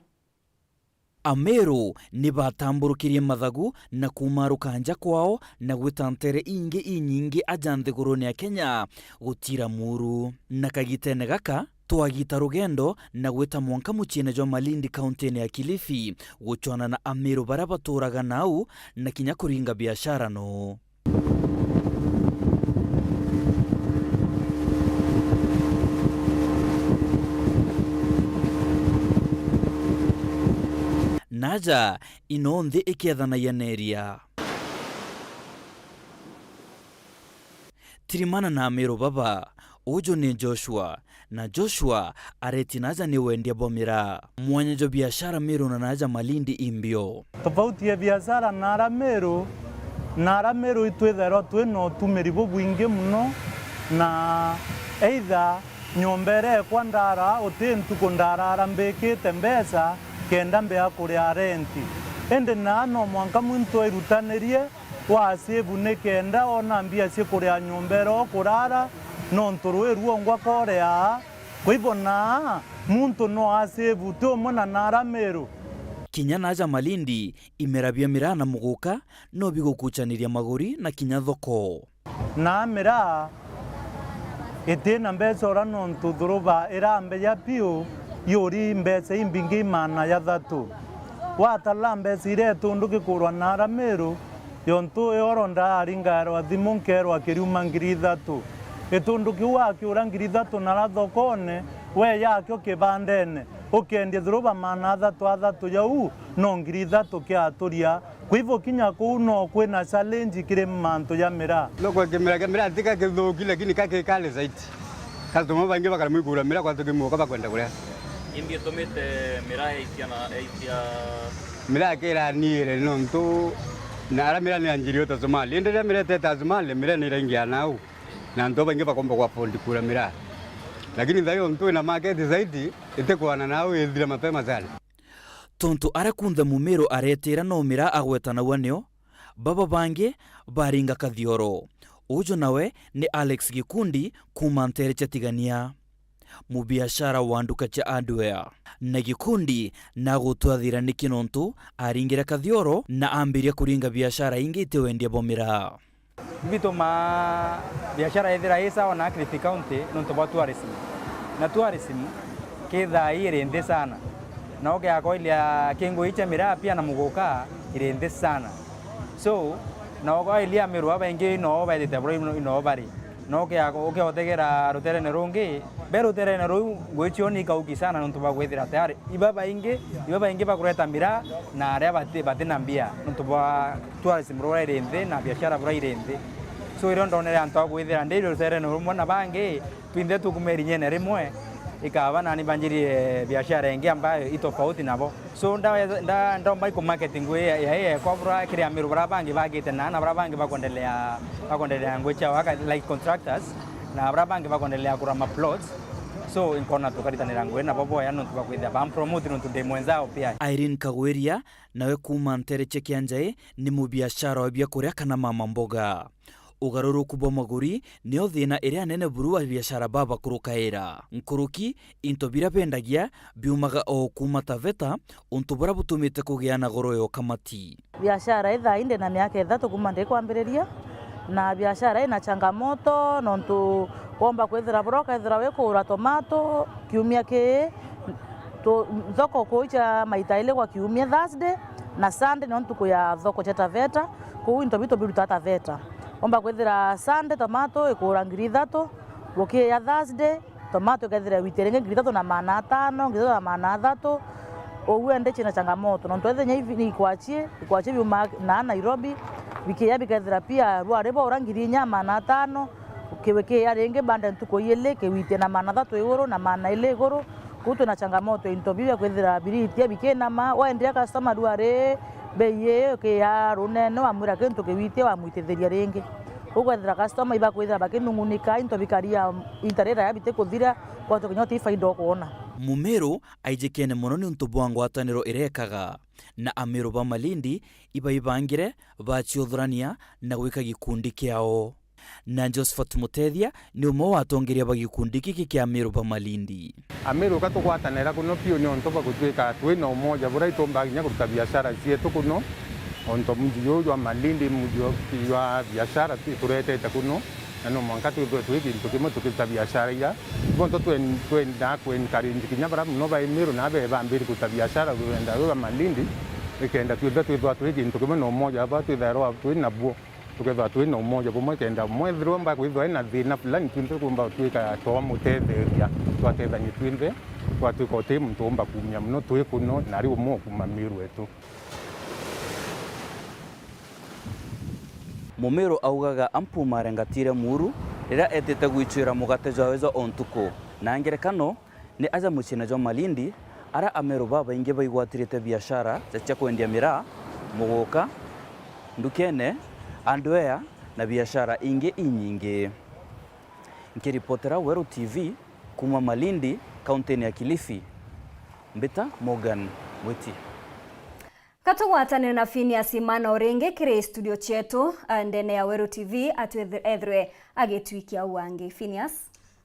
Ameru ni batamburukirie mathagu na kumaruka nja kwao na gwita ntere ingi inyingi aja nthigurune ya Kenya gutira muru. Na kagitene gaka, twagita rugendo na gwita mwanka muciine jwa Malindi, kauntine ya Kilifi, gucwana na Ameru baria baturaga nau na kinya kuringa biashara noo. Naja ino nthi ikiethanagia na iria. Tirimana na Ameru baba, uju ni Joshua, na Joshua areti naja ni wendia bwa miraa. Mwanya jwa biashara Meru na naja Malindi imbio. Tofauti ya biashara na ara Meru, na ara Meru itwithairwa twi na utumiri bubwingi muno, na either nyomba iria ekwa ndara, uti ntuku ndarara mbikite mbeca kenda mbia kuria renti. Indi naa no mwanka muntu airutanirie wa save nikenda ona mbia cia kuria nyomba iria ukurara, nontu rui ruongwa korea. Kwa hivyo naa muntu no a save ti umwe na naara Meru. Kinya naja Malindi, imera bia miraa na muguka no bigukuchaniria maguri na kinya thoko. Naa miraa iti na mbeca ura nontu thuruba irambeja piu yuri mbeca imbingi maana jathatu. Watara mbeca iria itundu gikurwa naara Meru, yontu ioro ndaringairwa thimu nkeerwa kiriuma ngiri ithatu. Gitundu kiu wakiura ngiri ithatu nara thokone, we yakio kibandene, ukendia thuruba maana athatu athatu jau, no ngiri ithatu kiaturia. Kwa hivyo kinya kuu no kwina challenge kiri mantu ja miraa. No kwa kimera kia miraa tika kithuki, lakini ka kikali zaidi. Customer baingi bakara mwikura miraa kwa tukimuka bakwenda kuria. Imbi itumite miraa yaitia na yaitia. Miraa kiraniire nontu na ara miraa ni anjirio ta Somali. Indi riria miraa itete Somali, miraa ni iraingia nau. Na antu babaingi bakomba ku afford kura miraa. Lakini thayo ntu ina market zaidi, itikwana nao ithira mapema sana. Tontu aria kunthe Mumiru aretira no miraa agwetanagua nio, baba bangi baringa Kathioro. Uju nawe ni Alex Gikundi kuuma ntere cia Tigania, mubiashara wa nduka cia hardware. Na Gikundi nagutwathira niki nontu aringire Kathioro na ambiria kuringa biashara ingi iti wendia bwa miraa. Bituma biashara yethira i sawa na Kilifi County nontu bwa tourism. Na tourism kithaa ii iri nthi sana. Na ukeakoilia kingo icha miraa pia na muguka iri nthi sana. So, na ukoilia Ameru babaingi noo baithite bura ino bari. Na ukeako-, ukeotegera ruterene rungi, be ruterene ruu ngui cioni ikauki sana nontu bwa kwithira tayari ibabaingi, ibabaingi bakureta miraa na aria bati-, bati na mbia nontu bwa tourism ruria iri nthi na biashara buria iri nthi. So, irio ndonere antu a kwithira ndi ruterene rumwe na bangi, Inthe tukuma irinyene rimwe, ikaba nani banjirie biashara ingi ambayo i tofauti nabo. So, nda-, nda-, ndomba iku market nguo ya, ya, ya ekwa bura kiri Amiru bara bangi bagite na, na bara bangi bakwendelea, bakwendelea nguo ciao aka, like contractors, na bara bangi bakwendelea kura ma plots. So, nkona tukaritanira nguo nabo boya nontu bakwithia bampromote nontu ndi mwenzao pia. Irene Kagwiria, nawe kuuma Ntereche Kianjai, ni mubiashara wa biakuria kana mama mboga. Ugaruruku bwa maguri nio thina iria nene buru wa biashara baba kurukaira. Nkuruki, into biria bendagia biumaga o kuuma Taveta, untu buria butumite kugia na goro ya ukamati. Biashara ithaa ii ndi na miaka ithatu kuuma ndikwambiriria, na biashara ina changamoto, nontu womba kwithira bura ukethira wikugura tomato kiumia kii, tu-, thoko kuu cia maita ili gwa kiumia, Thursday na Sunday nio ntuku ya thoko cia Taveta, kuu into bitu birutaa Taveta. Omba kwithira Sunday tomato ikura ngiri ithatu, gukiya Thursday tomato ikethira witi ringi ngiri ithatu na maana atano, ngiri ithatu na maana athatu. Uguo indi cina changamoto, nontu ethenya ibi ni ikwachi, ikwachi biuma na Nairobi, bikiya bikethira pia rwari bwa ura ngiri inya maana atano, kiwikiya ringi bande ntuku iili kiwitie na maana athatu iguru na maana ili iguru. Kuu twina changamoto ya into biu bia kwithira biritia bikinama, wendia customer rwari bei ii ukiya runene, wamwira kintu kiwitie, wamwitithiria ringi. Kuu kwethira customer ibakwithira bakinungunika, into bikaria inta riraya bitikuthira, kwatu kinya uti faida ukwona. Mumiru aijikene mono niuntu bwa ngwataniro irekaga, na Amiru ba Malindi ibaibangire, baciuthurania na gwika gikundi kiao. Na Josephat Mutethia ni umwe wa atongeria ba gikundi giki kia Amiru ba Malindi. Amiru ka tugwatanira kuno piu niuntu bwa gutwika twina umoja buria itumbaga kinya kuruta biashara cietu kuno, ontu muji juu jwa Malindi, muji jwa biashara ituretete kuno, na no mwanka twithwe twi gintu kimwe tukiruta biashara ija. Bonthe twen-, twendaa ku encourage kinya baria muno ba Amiru na bebambiri kuruta biashara rurenda ruu rwa Malindi, ikenda twithwe twithwa twi gintu kimwe na umoja bwa twithairwa twi nabuo. Tukethirwa twi na umoja bumwe, kenda umwe ethirwa omba kwithirwa ena thina fulani, twinthe tukumba twika twamutetheria, twatethania twinthe, twatwika uti muntu umba kumia muno twi kuno, na ari umwe ukuma Miru wetu. Mumiru augaga ampumare ngatire muru riria etite gwicwira mugate jwawe jwa o ntuku. Na ngerekano, ni aja muciine jwa Malindi, aria Ameru babaingi baigwatirite biashara ja cia kwendia miraa, muguka, ndukene, hardware, na biashara ingi inyingi. Nkiripotera Weru T V kuuma Malindi, kauntiine ya Kilifi, mbita Morgan Mwiti. Katugwatanire na Phineas Imana o ringi kiri studio cietu, a, ndene ya Weru T V, atwethirwe agitwikia au angi. Phineas?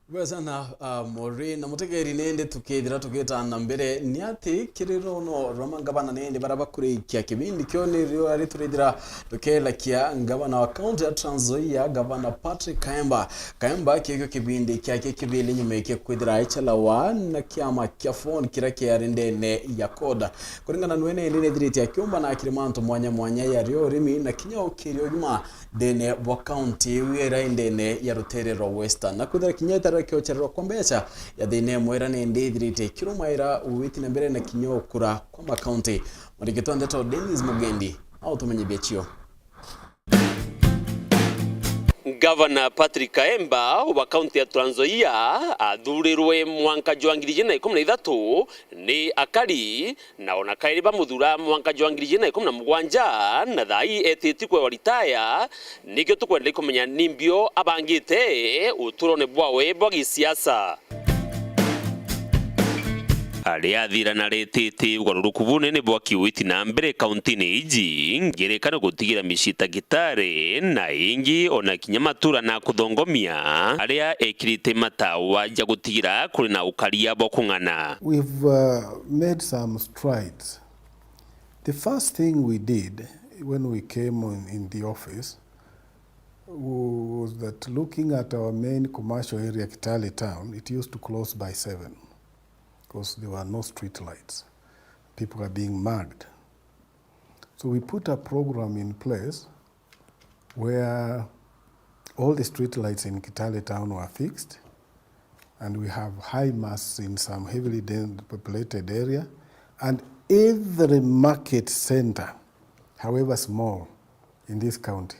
Bwega sana, ah, Maureen. Na mutegeri, nindi tukithira tugitana mbere, ni ati kiri runo rwa mangavana nindi baria bakurikia kibindi kio ni rio ari turithira tukelakia ngavana wa kaunti ya Trans Nzoia, Gavana Patrick Kaemba. Kaemba kikio kibindi kiake kibili nyuma ikia kwithira aichalawa na kiama kia Ford kiria kiari ndene ya CORD. Kuringana nwe nindi nethiritie akiumba na akiri mantu mwanya mwanya yari urimi na kinya ukiri ugima ndene bwa kaunti iu iria i ndene ya rutere rwa Western. Na kwithira kinya itara kiochererwa kwa mbeca ya thina imwe iria nindi ithirite ikirumaira witi na mbere na kinya ukura kwa makaunti. Mwandiki twa ndeto Dennis Mugendi autumenyithia cio. Gavana Patrick Kaemba wa kaunti ya Trans Nzoia athurirwe mwanka jwa ngiri ijiri na ikumi na ithatu ni akari, na ona kairi bamuthura mwanka jwa ngiri ijiri na ikumi na mugwanja, na thaa ii etiti kwewa ritaya. Nikio tukwenda ikumenya ni mbio abangite uturone bwawe bwa gisiasa. Aria athirana retete ugaruruku bunene bwa kiwiti na mbere kauntiine iji, ngerekano gutigira micii ta Kitare na ingi, ona kinya matura na kuthongomia, aria ekirite matawa ja gutigira kuri na ukaria bwa kung'ana. We've, uh, made some strides. The first thing we did when we came on in the office was that looking at our main commercial area, Kitale town, it used to close by seven because there were no street lights. People are being mugged. So we put a program in place where all the street lights in Kitale town were fixed, and we have high masts in some heavily den-, populated area, and every market center, however small, in this county,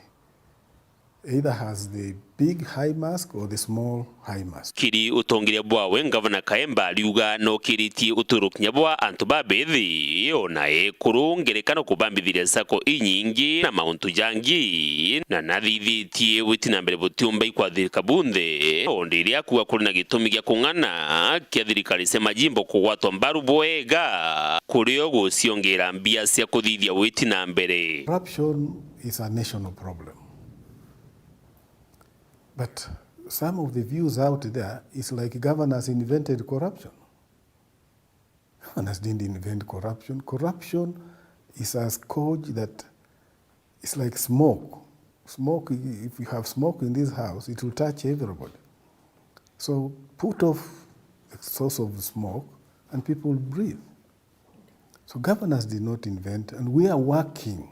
Either has the big high mask or the small high mask. Kiri utongeria bwawe, Ngavana Kaemba ariuga nokiritie uturo kinya bwa antu ba bithi, ona ekuru, ngerekano kubambithiria sacco inyingi na mauntu jangi, na nathithitie witi na mbere butiumba ikwathirika bunthe, o ndiria akuga kuri na gitumi gia kung'ana kia thirikari cia majimbo kugwatwa mbaru bwega, kurio guciongeera mbia cia kuthithia witi na mbere. Corruption is a national problem. But some of the views out there is like governors invented corruption. Governors didn't invent corruption. Corruption is a scourge that is like smoke. Smoke, if you have smoke in this house, it will touch everybody. So put off the source of smoke and people breathe. So governors did not invent, and we are working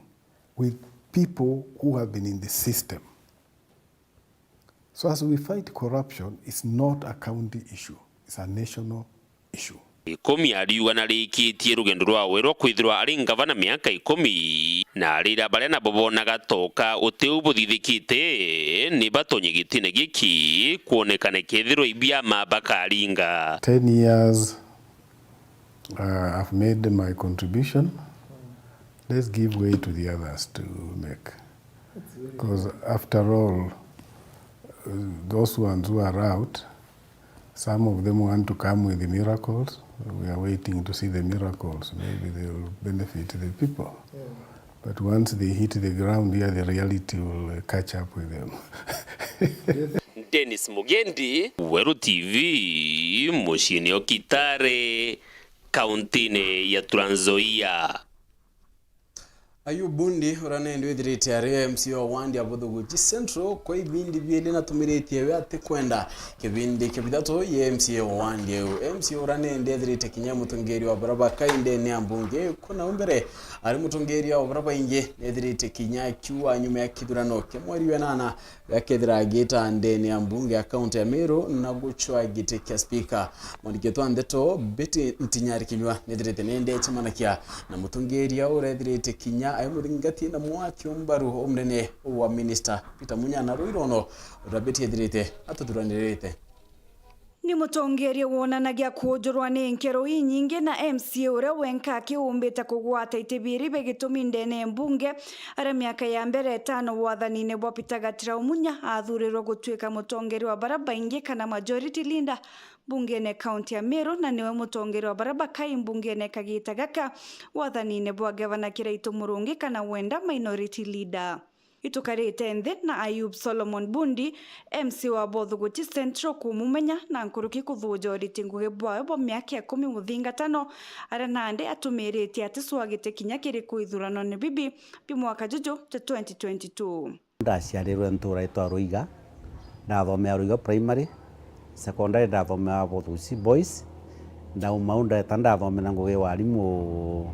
with people who have been in the system. So as we fight corruption, it's not a county issue, it's a national issue. Ikumi ariuga narikitie rugendo rwawe rwa kwithirwa ari ngavana miaka ikumi, na arira baria nabo bonaga toka uti u buthithikite ni batonye gitine giki kwonekane kethirwa ibiama bakaringa. Ten years, uh, I've made my contribution. Let's give way to the others to make. Because after all, uh, those ones who are out, some of them want to come with the miracles. We are waiting to see the miracles. Maybe they will benefit the people. But once they hit the ground here, the reality will catch up with them. Dennis Mugendi, Weru T V, muciini o Kitare, kauntine ya Trans Nzoia. Ayub Bundi, uria nendi withirite ari M C A wa wandi ya Buthuguchi Central kwa ibindi biiri natumiritie we atikwenda kibindi kia bithatu ye M C A wa wandi iu. M C A uria nendi ethirite kinya mutongeria wa baria bakai ndene ya mbunge, kuna u mbere ari mutongeria wa baria baingi nethirite kinya akiua nyuma ya kithurano kia mweri wa inana akethira agita ndene ya mbunge ya kaunti ya Meru na gucwa giti kia spika. Mwandiki wetu wa ndeto Betty Ntinyari Kinyua nethirite nende ecemanakia na mutongeria uria ethirite kinya aimuthingatie na mwakio mbaru umunene wa minista Peter Munya na rwirono uria Betty ethirite atuthuranirite. Ni mutongeria wonanagia kuujurwa ni nkero inyingi na M C A uria wenka akiumbite kugwata iti biiri bia gitumi ndene ya mbunge, aria miaka ya mbere itano wathanine bwa Peter Gatirau Munya athurirwe gutuika mutongeria wa baria baingi kana majority leader mbungene kaunti ya Meru, na niwe mutongeria wa baria bakai mbungene kagita gaka wathanine bwa gavana Kiraitu Murungi kana wenda minority leader. Itukarite nthi na Ayub Solomon Bundi, M C A wa Bothuguchi Central, kumumenya na nkuruki kuthuja uriti ngugi bwawe bwa miaka ikumi muthingatano, aria nandi atumiritie aticwa giti kinya kiriku ithuranone bibi bi mwaka juju ja twenty twenty-two. Ndaciarirwe ntuura itwa Ruiga, ndathomea Ruiga Primary, Secondary ndathomea Bothuguchi Boys. Ndauma au ndeta ndathomera ngugi ya warimu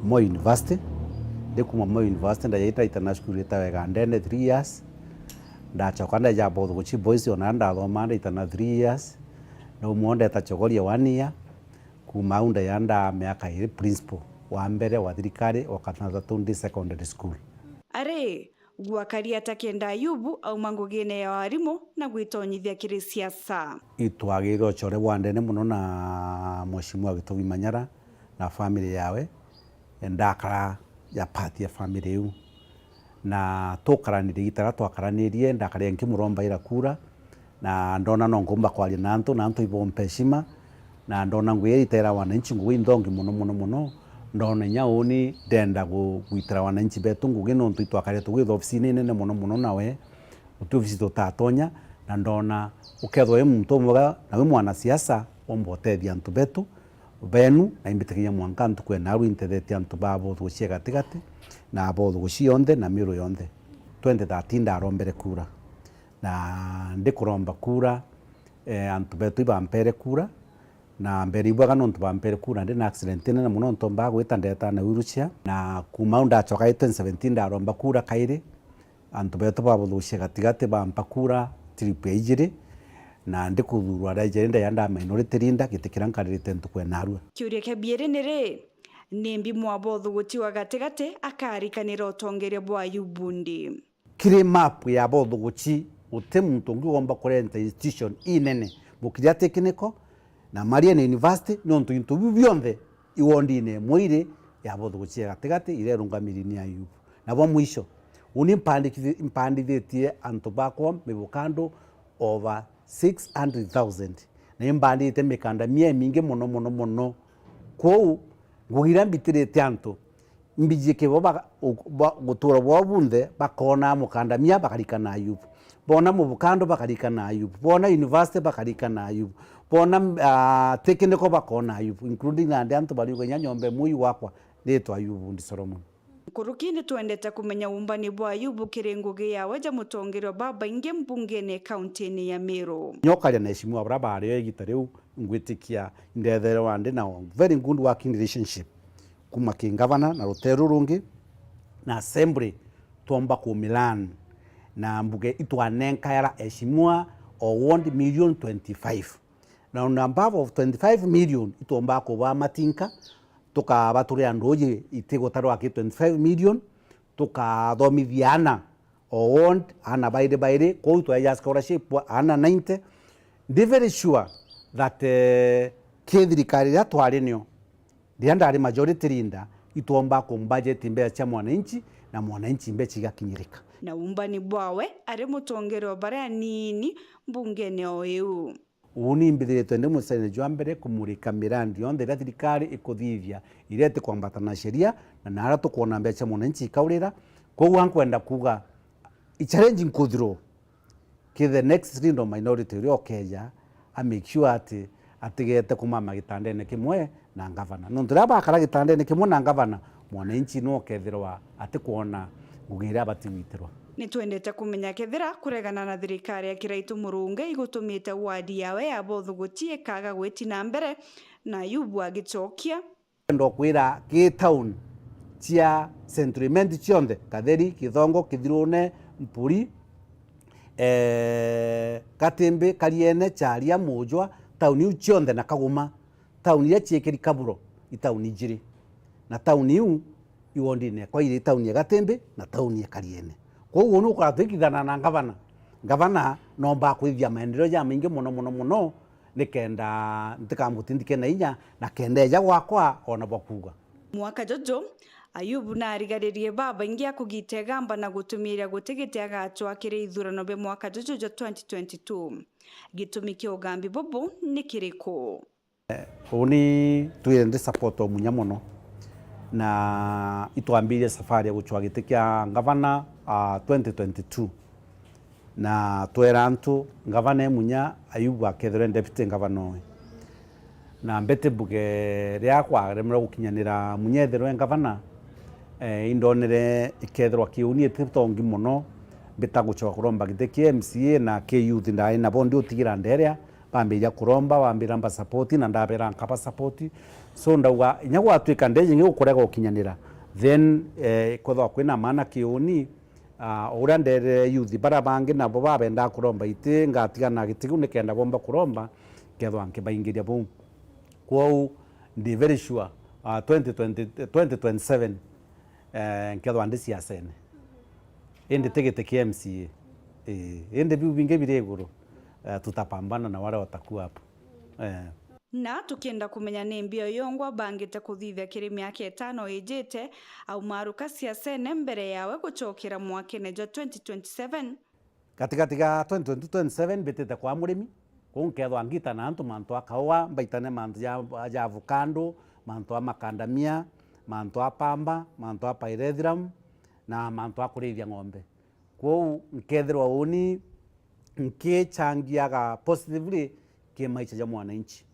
Moi University. Ndikuma Moi University ndaja ndaitana cukuru itawa Igandene three years. Ndacoka ndaja Bothuguchi Boys ona ndathoma ndaitana three years. Ndauma au ndeta Chogoria one year. Kuma au ndaja nda miaka iri principal wa mbere wa thirikari wa Kathatu Ndi Secondary School. Ari, gwakari ata kenda Ayubu auma ngugine ya warimu na gwitonyithia kiri siasa? Itwagire ucore bwa ndene mono na Mheshimiwa Gitubi Manyara na family yawe, ndakara ja part ya family iu. Na tukaranire igita riria twakaranirie, ndakarire nkimurombaira kura, na ndona no nkumba kwaria na antu, na antu ibompa heshima, na ndona ngugi iria itaira wananchi ngugi inthongi mono, mono, mono. Ndona inya uuni ndenda gu-, gwitira wananchi betu ngugi, nontu itwakarire tugwitha ofisini inene mono, mono nawe, guti ofisi tutatonya, na ndona ukethwa wi muntu umwega na wi mwanasiasa, womba utethia antu betu, benu, na imbitikiria mwanka ntuku ya naarua intethetie antu ba Bothuguchi ya gatigati, na Bothuguchi yonthe, na Meru yonthe. Twenty thirteen ndarombere kura. Na ndikuromba kura, eh, antu betu ibampere kura, na mbere ibwega nontu bampere kura, ndi na accident inene mono ntombaga gwita ndeta na wheelchair. Na kuma au ndacoka twenty seventeen ndaromba kura kairi, antu betu ba Bothuguchi ya gatigati bampa kura trip ya ijiri, na ndikuthurwa ria ijiri ndaja nda minority leader, giti kiria nkaririte ntuku ya naarua. Kiuria kia biiri ni ri, nimbi mwa Bothuguchi wa gatigati akarikanira utongeria bwa Ayubu Bundi? Kiri map ya Bothuguchi, guti muntu ungi womba kurenta institution inene, Bukiria Technical na Mariene University, niuntu into biu bionthe iwondine imwe iri ya Bothuguchi ya gatigati, iria irungamiri ni Ayubu. Na bwa mwisho, uni mpandiki-, mpandithitie antu bakwa mivukando over six hundred thousand, na imbandite mikanda mia imingi mono, mono, mono. Kwou, ngugi iria mbitirite antu, mbiji kibo ba-, u-, ba-, gutura bwao bunthe, bakona mukandamia, bakarikana Ayubu. Bona mubukando, bakarikana Ayubu. Bona university, bakarikana Ayubu. Bona, ah, technical, bakona Ayubu, including nandi antu bariuga inya nyomba imwe iu gwakwa, ritwa Ayubu Ndi Solomon. Nkuruki, ni twendete kumenya uumbani bwa Ayubu kiri ngugi yawe ja mutongeria wa babaingi mbungene kauntini ya Meru. Nyokaria na eshimiwa baria bario igita riu, ngwitikia indetherwa ndi na very good working relationship kuma ki ngavana na ruteru rungi na assembly, twomba ku milan na mbuge itwanenkaera eshimiwa o ward million twenty-five. Na on above of twenty-five million, itwomba kuba matinka, tukaba turi andu uji itigutarwa ki twenty-five million, tukathomithia ana o ward, ana bairi bairi, kwou twaeja scholarship ana ninety. Ndi very sure that, eh, ki thirikari iria twari nio, riria ndari majority leader, itwomba kumbudget mbeca cia mwananchi, na mwananchi mbeca igakinyirika. Na uumbani bwawe ari mutongeria wa baria anini mbungene o iu. Uuni mbithiritwe ndi mucaine jwa mbere kumurika mirandi yonthe iria thirikari ikuthithia, iria itikwambata na sheria, na naria tukwona mbeca mwananchi ikaurira. Kwou ankwenda kuuga, i challenge nkuthirwo ki the next leader of minority uria ukeja, a make sure ati atigete kumama gitandene kimwe na ngavana. Nontu riria bakara gitandene kimwe na ngavana, mwananchi no kethirwa atikwona ngugi iria abati gwitirwa. Ni twendete kumenya kethira kuregana na thirikari ya Kiraitu Murungi igutumite ward yawe ya Bothuguchi ikaga gwiti na mbere, na Ayubu agicokia. Ndenda kwira ki town cia Central Imenti cionthe, Katheri, Kithongo, Kithirune, Mpuri, eh, Katimbi, Kariene, Charia, Mujwa, town iu cionthe na Kaguma, town iria ciikiri Kaburo, i town ijiri. Na town iu i wondine yakwa iri town ya Gatimbi na town ya Kariene. Kwou uu ni ukwona twikithana na ngavana. Ngavana nomba kwithia maendeleo jamaingi mono, mono, mono, nikenda ntikamutindike na inya, na kenda eja gwakwa ona bwa kuuga. Mwaka juju, Ayubu naarigaririe babaingi a kugita igamba na gutumiria guti giti agacwa kiri ithurano bia mwaka juju jwa twenty twenty-two. Gitumi kia ugambi bubu ni kiriku? Uni twire ndi support o Munya mono, na itwambirie safari ya gucwa giti kia ngavana, ah, twenty twenty-two. Na twera antu, ngavana e Munya, Ayubu akethirwe deputy ngavana owe. Na mbete mbuge riria kwaremerwe gukinyanira Munya ethirwe ngavana, eh, indonere ikethirwa kiuni iti tongi mono, mbita gucoka kuromba giti kia M C A na ki youth ndai nabo ndi utigira nderia, bambiria kuromba, bambira mba support na ndabera nkaba support. So ndauga, inya gwatwika ndeji ngi gukurega gukinyanira, then, eh, kwethwa kwina maana kiuni, ah, uria nderere youth bara bangi nabo babendaa kuromba iti, ngatigana na giti kiu nikenda bomba kuromba, nkethwa nkibaingiria bau. Kwou ndi very sure, ah, twenty twenty, twenty twenty-seven, eh, nkethwa ndi siasene. Indi ti giti kia M C A. Ii, indi biu bingi biri iguru, eh, tutapambana na wale watakuwa hapo. Eh. Na tukienda kumenya ni mbio yongwa bangite kuthithia kiri miaka itano ijite, aumaruka siasene mbere yawe gucokera mwakene jwa twenty twenty-seven. Gatigati ga twenty twenty-two twenty-seven mbitite kwa murimi, kuu nkethwa ngita na antu mantu a kaua, mbaitane mantu ja, ja avocado, mantu a macadamia, mantu a pamba, mantu a pyrethrum, na mantu a kurithia ng'ombe. Kwou nkethirwa uni nkichangiaga positively ki maisha ja mwananchi.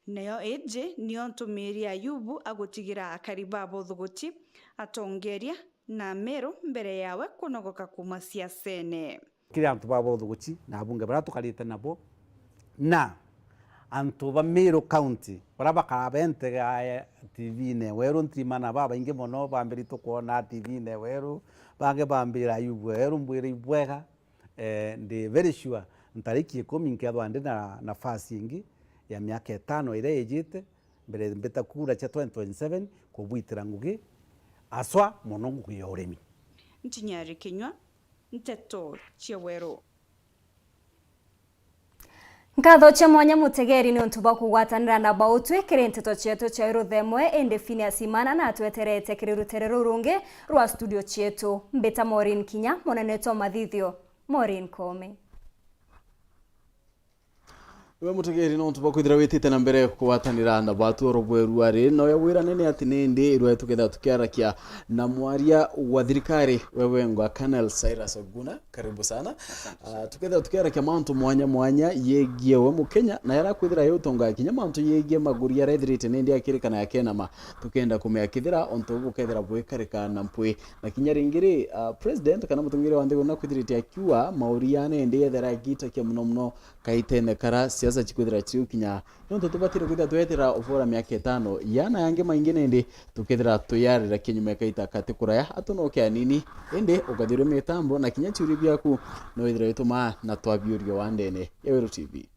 Nayo iji niyo ntumiri Ayubu agutigira akari ba Bothuguchi, atongeria, na Meru mbere yawe kunogoka kuuma siasene. Kiri antu ba Bothuguchi na abunge baria tukarite nabo, na antu ba Meru County, baria bakara bentega T V-ine weru, ntirimana babaingi mono, bambiri tukwona T V-ine weru, bangi bambira Ayubu weru, mbwire ibwega, eh, ndi very sure ntariki ikumi nkethwa ndi na nafasi ingi ya miaka itano iria ijite, mbere mbita kura cia twenty twenty-seven kubwitira ngugi, aswa mono ngugi ya urimi. Ntinyari Kinyua, Nteto cia Weru. Nkatho cia mwanya mutegeri ni untu bwa kugwatanira na bautwi kiri nteto cietu cia Weru thaa imwe, indi Phineas Imana natweterete kiri rutere ruu rungi rwa studio cietu. Mbita Maureen Kinya, munene wetu wa mathithio, Maureen Koome. We mutegeri, nontu bwa kwithira witite na mbere kugwatanira na batu oro bweru ari, na uya wira nene ati nindi irwe tukethira tukiarakia na mwaria wa thirikari, we wengwa Colonel Cyrus Oguna, karibu sana. Ah, tukethira tukiarakia mantu mwanya mwanya yegie we Mukenya, na yara kwithira yutonga kinya mantu yegie maguri aria ethirite nindi akirikana yakenama, tukenda kumenya kithira ontu bukethira bwikarika na mpwi. Na kinya ringi ri, ah, president kana mutongeria wa nthiguru nakwithirite akiuga mauri ya nindi yethera agitakia muno muno kaitene kara siasa cikwithira ciukinya, nontu tubatire kwithira twetera ubora miaka itano, yana yangi maingi nindi tukethira tuyarira kinyume kaita kati kuraya atu no kia nini, indi ukathirwe mitambo na kinya ciuria biaku no withira wituma na twabiuria wa ndene ya Weru T V.